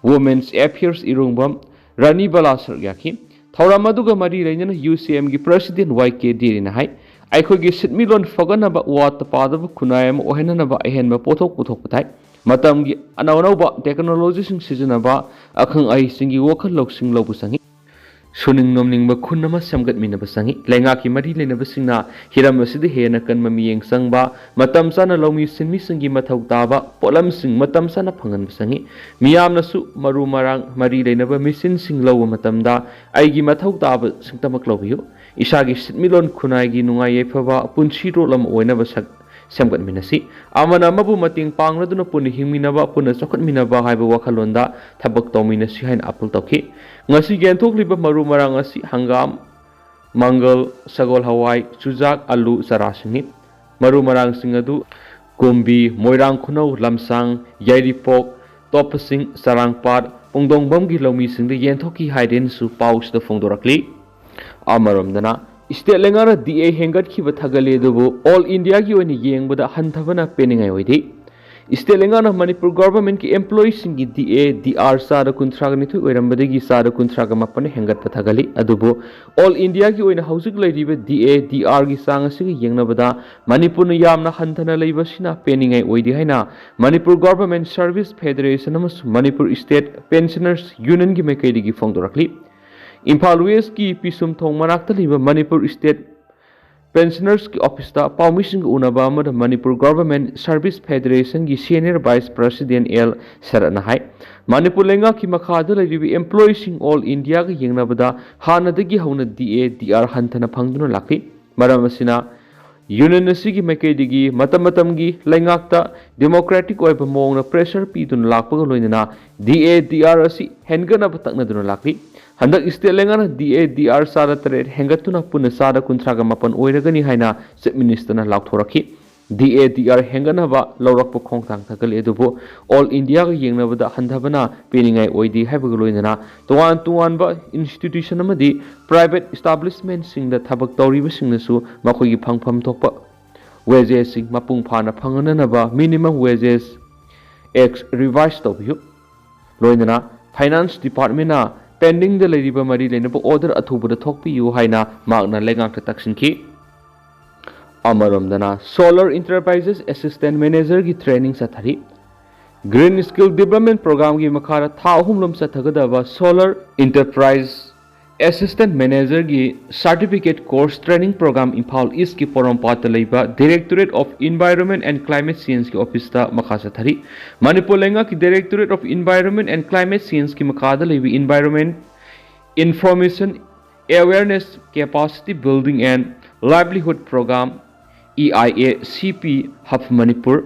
Women's Affairs ꯏꯔꯨꯡꯕꯝ ꯔꯥꯅꯤ ꯕꯂꯥ ꯁꯔꯨꯛ ꯌꯥꯈꯤ꯫ ꯊꯧꯔꯝ ꯑꯗꯨꯒ ꯃꯔꯤ ꯂꯩꯅꯅ ꯌꯨ ꯁꯤ ꯑꯦꯝꯒꯤ President ꯋꯥꯏ ꯀꯦ ꯙꯤꯔꯦꯟꯅ ꯍꯥꯏ, ꯑꯩꯈꯣꯏꯒꯤ ꯁꯤꯟꯃꯤꯠꯂꯣꯟ ꯐꯒꯠꯅꯕ ꯋꯥꯠꯇ ꯄꯥꯗꯕ ꯈꯨꯟꯅꯥꯏ ꯑꯃ ꯑꯣꯏꯍꯟꯅꯅꯕ ꯑꯍꯦꯟꯕ ꯄꯣꯠꯊꯣꯛ ꯄꯨꯊꯣꯛꯄ ꯊꯥꯏ꯫ ꯃꯇꯝꯒꯤ ꯑꯅꯧ ꯑꯅꯧꯕ technologyꯁꯤꯡ ꯁꯤꯖꯤꯟꯅꯕ, ꯑꯈꯪ ꯑꯍꯩꯁꯤꯡꯒꯤ ꯋꯥꯈꯜ ꯂꯧꯁꯤꯡ ꯂꯧꯕ ꯆꯪꯏ꯫ ꯁꯨꯅꯤꯡ ꯅꯣꯝꯅꯤꯡꯕ ꯈꯨꯟ ꯑꯃ ꯁꯦꯝꯒꯠꯃꯤꯟꯅꯕ ꯆꯪꯏ꯫ ꯂꯩꯉꯥꯛꯀꯤ ꯃꯔꯤ ꯂꯩꯅꯕꯁꯤꯡꯅ ꯍꯤꯔꯝ ꯑꯁꯤꯗ ꯍꯦꯟꯅ ꯀꯟꯕ ꯃꯤꯠꯌꯦꯡ ꯆꯪꯕ, ꯃꯇꯝ ꯆꯥꯅ ꯂꯧꯃꯤ ꯁꯤꯟꯃꯤꯁꯤꯡꯒꯤ ꯃꯊꯧ ꯇꯥꯕ ꯄꯣꯠꯂꯝꯁꯤꯡ ꯃꯇꯝ ꯆꯥꯅ ꯐꯪꯍꯟꯕ ꯆꯪꯏ꯫ ꯃꯤꯌꯥꯝꯅꯁꯨ ꯃꯔꯨ ꯃꯔꯥꯡ ꯃꯔꯤ ꯂꯩꯅꯕ machineꯁꯤꯡ ꯂꯧꯕ ꯃꯇꯝꯗ ꯑꯩꯒꯤ ꯃꯊꯧ ꯇꯥꯕꯁꯤꯡꯇꯃꯛ ꯂꯧꯕꯤꯌꯨ꯫ ꯏꯁꯥꯒꯤ ꯁꯤꯟꯃꯤꯠꯂꯣꯟ ꯈꯨꯟꯅꯥꯏꯒꯤ ꯅꯨꯡꯉꯥꯏ ꯌꯥꯏꯐꯕ ꯄꯨꯟꯁꯤꯔꯣꯜ ꯑꯃ ꯑꯣꯏꯅꯕ ꯁꯛ ꯁꯦꯝꯒꯠꯃꯤꯟꯅꯁꯤ꯫ ꯑꯃꯅ ꯑꯃꯕꯨ ꯃꯇꯦꯡ ꯄꯥꯡꯅꯗꯨꯅ ꯄꯨꯟꯅ ꯍꯤꯡꯃꯤꯟꯅꯕ, ꯄꯨꯟꯅ ꯆꯥꯎꯈꯠꯃꯤꯟꯅꯕ ꯍꯥꯏꯕ ꯋꯥꯈꯜꯂꯣꯟꯗ ꯊꯕꯛ ꯇꯧꯃꯤꯟꯅꯁꯤ ꯍꯥꯏꯅ ꯑꯥꯄꯤꯜ ꯇꯧꯈꯤ꯫ ꯉꯁꯤ ꯌꯦꯟꯊꯣꯛꯂꯤꯕ ꯃꯔꯨ ꯃꯔꯥꯡ ꯑꯁꯤ ꯍꯪꯒꯥꯝ, ꯃꯪꯒꯜ, ꯁꯒꯣꯜ ꯍꯋꯥꯏ, ꯆꯨꯖꯥꯛ, ꯑꯂꯨ ꯆꯥꯔꯥꯁꯤꯡꯅꯤ꯫ ꯃꯔꯨ ꯃꯔꯥꯡꯁꯤꯡ ꯑꯗꯨ ꯀꯨꯝꯕꯤ, ꯃꯣꯏꯔꯥꯡ ꯈꯨꯅꯧ, ꯂꯝꯁꯥꯡ, ꯌꯥꯏꯔꯤꯄꯣꯛ, ꯇꯣꯞꯄꯁꯤꯡ, ꯆꯔꯥꯡꯄꯥꯠ, ꯄꯣꯡꯗꯣꯡꯕꯝꯒꯤ ꯂꯧꯃꯤꯁꯤꯡꯗ ꯌꯦꯟꯊꯣꯛꯈꯤ ꯍꯥꯏꯗꯦꯅꯁꯨ ꯄꯥꯎꯁꯤꯗ ꯐꯣꯡꯗꯣꯔꯛꯂꯤ꯫ ꯑꯃꯔꯣꯝꯗꯅ, ꯏꯁꯇꯦꯠ ꯂꯩꯉꯥꯛꯅ ꯗꯤ ꯑꯦ ꯍꯦꯟꯒꯠꯈꯤꯕ ꯊꯥꯒꯠꯂꯤ, ꯑꯗꯨꯕꯨ ꯑꯣꯜ ꯏꯟꯗꯤꯌꯥꯒꯤ ꯑꯣꯏꯅ ꯌꯦꯡꯕꯗ ꯍꯟꯊꯕꯅ ꯄꯦꯟꯅꯤꯡꯉꯥꯏ ꯑꯣꯏꯗꯦ꯫ ꯏꯁꯇꯦꯠ ꯂꯩꯉꯥꯛꯅ ꯃꯅꯤꯄꯨꯔ ꯒꯣꯚꯔꯟꯃꯦꯟꯠꯀꯤ ꯑꯦꯝꯄ꯭ꯂꯣꯌꯤꯁꯤꯡꯒꯤ ꯗꯤ ꯑꯦ, ꯗꯤ ꯑꯥꯔ ꯆꯥꯗ ꯀꯨꯟꯊ꯭ꯔꯥꯒ ꯅꯤꯊꯣꯏ ꯑꯣꯏꯔꯝꯕꯗꯒꯤ ꯆꯥꯗ ꯀꯨꯟꯊ꯭ꯔꯥꯒ ꯃꯥꯄꯟ ꯍꯦꯟꯒꯠꯄ ꯊꯥꯒꯠꯂꯤ꯫ ꯑꯗꯨꯕꯨ ꯑꯣꯜ ꯏꯟꯗꯤꯌꯥꯒꯤ ꯑꯣꯏꯅ ꯍꯧꯖꯤꯛ ꯂꯩꯔꯤꯕ ꯗꯤ ꯑꯦ, ꯗꯤ ꯑꯥꯔꯒꯤ ꯆꯥꯡ ꯑꯁꯤꯒ ꯌꯦꯡꯅꯕꯗ ꯃꯅꯤꯄꯨꯔꯅ ꯌꯥꯝꯅ ꯍꯟꯊꯅ ꯂꯩꯕꯁꯤꯅ ꯄꯦꯟꯅꯤꯡꯉꯥꯏ ꯑꯣꯏꯗꯦ ꯍꯥꯏꯅ ꯃꯅꯤꯄꯨꯔ ꯒꯣꯚꯔꯟꯃꯦꯟꯠ ꯁꯔꯚꯤꯁ ꯐꯦꯗꯔꯦꯁꯟ ꯑꯃꯁꯨꯡ ꯃꯅꯤꯄꯨꯔ ꯏꯁꯇꯦꯠ ꯄꯦꯟꯁꯅꯔꯁ ꯌꯨꯅꯤꯌꯟꯒꯤ ꯃꯥꯏꯀꯩꯗꯒꯤ ꯐꯣꯡꯗꯣꯔꯛꯂꯤ꯫ ꯏꯝꯐꯥꯜ ꯋꯦꯁꯀꯤ ꯄꯤꯁꯨꯝꯊꯣꯡ ꯃꯅꯥꯛꯇ ꯂꯩꯕ ꯃꯅꯤꯄꯨꯔ ꯏꯁꯇꯦꯠ ꯄꯦꯟꯁꯅꯔꯁꯀꯤ ꯑꯣꯐꯤꯁꯇ ꯄꯥꯎꯃꯤꯁꯤꯡꯒ ꯎꯅꯕ ꯑꯃꯗ ꯃꯅꯤꯄꯨꯔ ꯒꯣꯚꯔꯟꯃꯦꯟꯠ ꯁꯔꯚꯤꯁ ꯐꯦꯗꯔꯦꯁꯟꯒꯤ ꯁꯦꯅꯤꯌꯔ ꯚꯥꯏꯁ ꯄ꯭ꯔꯁꯤꯗꯦꯟꯠ ꯑꯦꯜ ꯁꯔꯠꯅ ꯍꯥꯏ, ꯃꯅꯤꯄꯨꯔ ꯂꯩꯉꯥꯛꯀꯤ ꯃꯈꯥꯗ ꯂꯩꯔꯤꯕ ꯑꯦꯝꯄ꯭ꯂꯣꯌꯤꯁꯤꯡ ꯑꯣꯜ ꯏꯟꯗꯤꯌꯥꯒ ꯌꯦꯡꯅꯕꯗ ꯍꯥꯟꯅꯗꯒꯤ ꯍꯧꯅ ꯗꯤ ꯑꯦ, ꯗꯤ ꯑꯥꯔ ꯍꯟꯊꯅ ꯐꯪꯗꯨꯅ ꯂꯥꯛꯂꯤ꯫ ꯃꯔꯝ ꯑꯁꯤꯅ ꯌꯨꯅꯤꯌꯟ ꯑꯁꯤꯒꯤ ꯃꯥꯏꯀꯩꯗꯒꯤ ꯃꯇꯝ ꯃꯇꯝꯒꯤ ꯂꯩꯉꯥꯛꯇ ꯗꯦꯃꯣꯀ꯭ꯔꯦꯇꯤꯛ ꯑꯣꯏꯕ ꯃꯑꯣꯡꯗ ꯄ꯭ꯔꯦꯁꯔ ꯄꯤꯗꯨꯅ ꯂꯥꯛꯄꯒ ꯂꯣꯏꯅꯅ ꯗꯤ ꯑꯦ, ꯗꯤ ꯑꯥꯔ ꯑꯁꯤ ꯍꯦꯟꯒꯠꯅꯕ ꯇꯛꯅꯗꯨꯅ ꯂꯥꯛꯂꯤ꯫ ꯍꯟꯗꯛ ꯏꯁꯇꯦꯠ ꯂꯩꯉꯥꯛꯅ ꯗꯤ ꯑꯦ, ꯗꯤ ꯑꯥꯔ ꯆꯥꯗ ꯇꯔꯦꯠ ꯍꯦꯟꯒꯠꯇꯨꯅ ꯄꯨꯟꯅ ꯆꯥꯗ ꯀꯨꯟꯊ꯭ꯔꯥꯒ ꯃꯥꯄꯟ ꯑꯣꯏꯔꯒꯅꯤ ꯍꯥꯏꯅ ꯆꯤꯐ ꯃꯤꯅꯤꯁꯇꯔꯅ ꯂꯥꯎꯊꯣꯔꯛꯈꯤ꯫ ꯗꯤ ꯑꯦ, ꯗꯤ ꯑꯥꯔ ꯍꯦꯟꯒꯠꯅꯕ ꯂꯧꯔꯛꯄ ꯈꯣꯡꯊꯥꯡ ꯊꯥꯒꯠꯂꯤ, ꯑꯗꯨꯕꯨ ꯑꯣꯜ ꯏꯟꯗꯤꯌꯥꯒ ꯌꯦꯡꯅꯕꯗ ꯍꯟꯊꯕꯅ ꯄꯦꯟꯅꯤꯡꯉꯥꯏ ꯑꯣꯏꯗꯦ ꯍꯥꯏꯕꯒ ꯂꯣꯏꯅꯅ ꯇꯣꯉꯥꯟ ꯇꯣꯉꯥꯟꯕ ꯏꯟꯁꯇꯤꯇ꯭ꯌꯨꯁꯟ ꯑꯃꯗꯤ ꯄ꯭ꯔꯥꯏꯚꯦꯠ ꯏꯁꯇꯥꯕ꯭ꯂꯤꯁꯃꯦꯟꯁꯤꯡꯗ ꯊꯕꯛ ꯇꯧꯔꯤꯕꯁꯤꯡꯅꯁꯨ ꯃꯈꯣꯏꯒꯤ ꯐꯪꯐꯝ ꯊꯣꯛꯄ ꯋꯦꯖꯦꯁꯁꯤꯡ ꯃꯄꯨꯡ ꯐꯥꯅ ꯐꯪꯍꯟꯅꯅꯕ ꯃꯤꯅꯤꯃꯝ ꯋꯦꯖꯦꯁ ꯑꯦꯛꯁ ꯔꯤꯚꯥꯏꯁ ꯇꯧꯕꯤꯌꯨ꯫ ꯂꯣꯏꯅꯅ ꯐꯥꯏꯅꯥꯟꯁ ꯗꯤꯄꯥꯔꯠꯃꯦꯟꯅ ꯄꯦꯟꯗꯤꯡꯗ ꯂꯩꯔꯤꯕ ꯃꯔꯤ ꯂꯩꯅꯕ ꯑꯣꯔꯗꯔ ꯑꯊꯨꯕꯗ ꯊꯣꯛꯄꯤꯌꯨ ꯍꯥꯏꯅ ꯃꯍꯥꯛꯅ ꯂꯩꯉꯥꯛꯇ ꯇꯛꯁꯤꯟꯈꯤ꯫ ꯑꯃꯔꯣꯝꯗꯅ, ꯁꯣꯂꯔ ꯏꯟꯇꯔꯄ꯭ꯔꯥꯏꯖꯦꯁ ꯑꯦꯁꯤꯁꯇꯦꯟꯠ ꯃꯦꯅꯦꯖꯔꯒꯤ ꯇ꯭ꯔꯦꯅꯤꯡ ꯆꯠꯊꯔꯤ꯫ ꯒ꯭ꯔꯤꯟ ꯁ꯭ꯀꯤꯜ ꯗꯤꯕ꯭ꯂꯞꯃꯦꯟꯠ ꯄ꯭ꯔꯣꯒ꯭ꯔꯥꯝꯒꯤ ꯃꯈꯥꯗ ꯊꯥ ꯑꯍꯨꯝ ꯂꯣꯝ ꯆꯠꯊꯒꯗꯕ ꯁꯣꯂꯔ ꯏꯟꯇꯔꯄ꯭ꯔꯥꯏꯖ ꯑꯦꯁꯤꯁꯇꯦꯟꯠ ꯃꯦꯅꯦꯖꯔꯒꯤ certificate course training program Imphal ꯏꯁꯀꯤ ꯄꯣꯔꯣꯝꯄꯥꯠꯇ ꯂꯩꯕ directorate of environment and climate ꯆꯦꯟꯖꯀꯤ ꯑꯣꯐꯤꯁꯇ ꯃꯈꯥ ꯆꯠꯊꯔꯤ꯫ ꯃꯅꯤꯄꯨꯔ ꯂꯩꯉꯥꯛꯀꯤ directorate of environment and climate ꯆꯦꯟꯖꯀꯤ ꯃꯈꯥꯗ ꯂꯩꯕ environment information awareness capacity building and livelihood program, E I A C P, hub Manipur,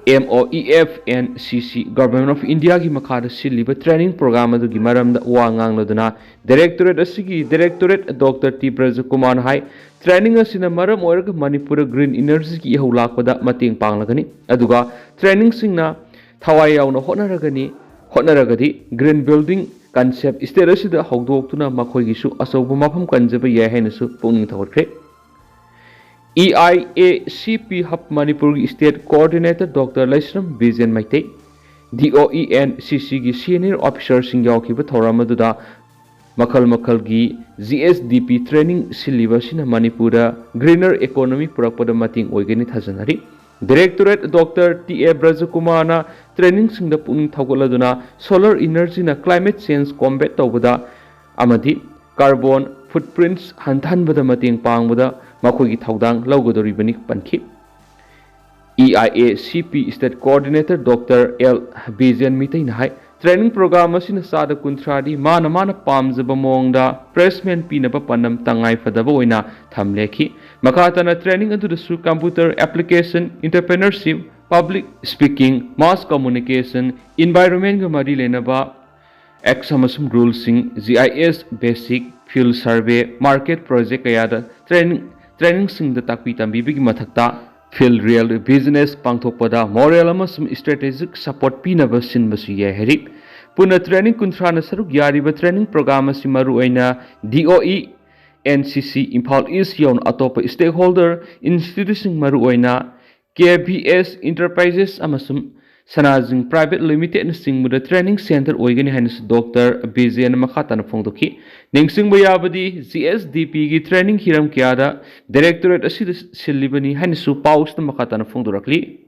M O E F N C C, Government of India ꯒꯤ ꯃꯈꯥꯗ ꯁꯤꯜꯂꯤꯕ training program ꯑꯗꯨꯒꯤ ꯃꯔꯝꯗ ꯋꯥ ꯉꯥꯡꯂꯗꯨꯅ, directorate ꯑꯁꯤꯒꯤ directorate Doctor T ꯕ꯭ꯔꯖꯀꯨꯃꯥꯔꯅ ꯍꯥꯏ, training ꯑꯁꯤꯅ ꯃꯔꯝ ꯑꯣꯏꯔꯒ ꯃꯅꯤꯄꯨꯔꯗ green energy ꯒꯤ ꯏꯍꯧ ꯂꯥꯛꯄꯗ ꯃꯇꯦꯡ ꯄꯥꯡꯂꯒꯅꯤ, ꯑꯗꯨꯒ training ꯁꯤꯡꯅ ꯊꯋꯥꯏ ꯌꯥꯎꯅ ꯍꯣꯠꯅꯔꯒꯅꯤ, ꯍꯣꯠꯅꯔꯒꯗꯤ green building concept state ꯑꯁꯤꯗ ꯍꯧꯗꯣꯛꯇꯨꯅ ꯃꯈꯣꯏꯒꯤꯁꯨ ꯑꯆꯧꯕ ꯃꯐꯝ ꯀꯟꯖꯕ ꯌꯥꯏ ꯍꯥꯏꯅꯁꯨ ꯄꯨꯛꯅꯤꯡ ꯊꯧꯒꯠꯈ꯭ꯔꯦ꯫ E I A C P Hub ꯃꯅꯤꯄꯨꯔꯒꯤ state coordinator Doctor ꯂꯩꯁ꯭ꯔꯝ ꯕꯤꯖꯦꯟ Meitei, D O E N C C ꯒꯤ senior officer ꯁꯤꯡ ꯌꯥꯎꯈꯤꯕ ꯊꯧꯔꯝ ꯑꯗꯨꯗ ꯃꯈꯜ ꯃꯈꯜꯒꯤ G S D P training ꯁꯤꯜꯂꯤꯕ ꯑꯁꯤꯅ ꯃꯅꯤꯄꯨꯔꯗ greener economy ꯄꯨꯔꯛꯄꯗ ꯃꯇꯦꯡ ꯑꯣꯏꯒꯅꯤ ꯊꯥꯖꯅꯔꯤ꯫ Directorate Doctor T A ꯕ꯭ꯔꯖꯀꯨꯃꯥꯔꯅ training ꯁꯤꯡꯗ ꯄꯨꯛꯅꯤꯡ ꯊꯧꯒꯠꯂꯗꯨꯅ solar energy ꯅ climate change combat ꯇꯧꯕꯗ ꯑꯃꯗꯤ carbon footprints ꯍꯟꯊꯍꯟꯕꯗ ꯃꯇꯦꯡ ꯄꯥꯡꯕꯗ ꯃꯈꯣꯏꯒꯤ ꯊꯧꯗꯥꯡ ꯂꯧꯒꯗꯧꯔꯤꯕꯅꯤ ꯄꯟꯈꯤ꯫ E I A C P state coordinator Doctor L ꯕꯤꯖꯦꯟ ꯃꯤꯇꯩꯅ high, training program ꯑꯁꯤꯅ ꯆꯥꯗ ꯀꯨꯟꯊ꯭ꯔꯥꯗꯤ ꯃꯥꯅ ꯃꯥꯅ ꯄꯥꯝꯖꯕ ꯃꯑꯣꯡꯗ placement ꯄꯤꯅꯕ ꯄꯥꯟꯗꯝ ꯇꯉꯥꯏ ꯐꯗꯕ ꯑꯣꯏꯅ ꯊꯝꯂꯦꯈꯤ꯫ ꯃꯈꯥ ꯇꯥꯅ training ꯑꯗꯨꯗꯁꯨ computer application, entrepreneurship, public speaking, mass communication, environment ꯒ ꯃꯔꯤ ꯂꯩꯅꯕ acts ꯑꯃꯁꯨꯡ rule ꯁꯤꯡ, G I S basic, field survey, market project ꯀꯌꯥꯗ training, training ꯁꯤꯡꯗ ꯇꯥꯛꯄꯤ ꯇꯝꯕꯤꯕꯒꯤ ꯃꯊꯛꯇ field real business ꯄꯥꯡꯊꯣꯛꯄꯗ moral ꯑꯃꯁꯨꯡ strategic support ꯄꯤꯅꯕ ꯁꯤꯟꯕꯁꯨ ꯌꯥꯏ ꯍꯥꯏꯔꯤ꯫ ꯄꯨꯟꯅ training ꯀꯨꯟꯊ꯭ꯔꯥꯅ ꯁꯔꯨꯛ ꯌꯥꯔꯤꯕ training program ꯑꯁꯤ ꯃꯔꯨꯑꯣꯏꯅ D O E N C C Imphal East ꯌꯥꯎꯅ ꯑꯇꯣꯞꯄ stakeholder institution ꯁꯤꯡ ꯃꯔꯨꯑꯣꯏꯅ K B S Enterprises ꯑꯃꯁꯨꯡ ꯁꯅꯥꯖꯤꯡ Private Limited ꯅꯆꯤꯡꯕꯗ training center ꯑꯣꯏꯒꯅꯤ ꯍꯥꯏꯅꯁꯨ Doctor ꯕꯤꯖꯦꯟ ꯃꯈꯥ ꯇꯥꯅ ꯐꯣꯡꯗꯣꯛꯈꯤ꯫ ꯅꯤꯡꯁꯤꯡꯕ ꯌꯥꯕꯗꯤ G S D P ꯒꯤ training ꯍꯤꯔꯝ ꯀꯌꯥꯗ directorate ꯑꯁꯤꯗ ꯁꯤꯜꯂꯤꯕꯅꯤ ꯍꯥꯏꯅꯁꯨ ꯄꯥꯎꯁꯤꯗ ꯃꯈꯥ ꯇꯥꯅ ꯐꯣꯡꯗꯣꯔꯛꯂꯤ꯫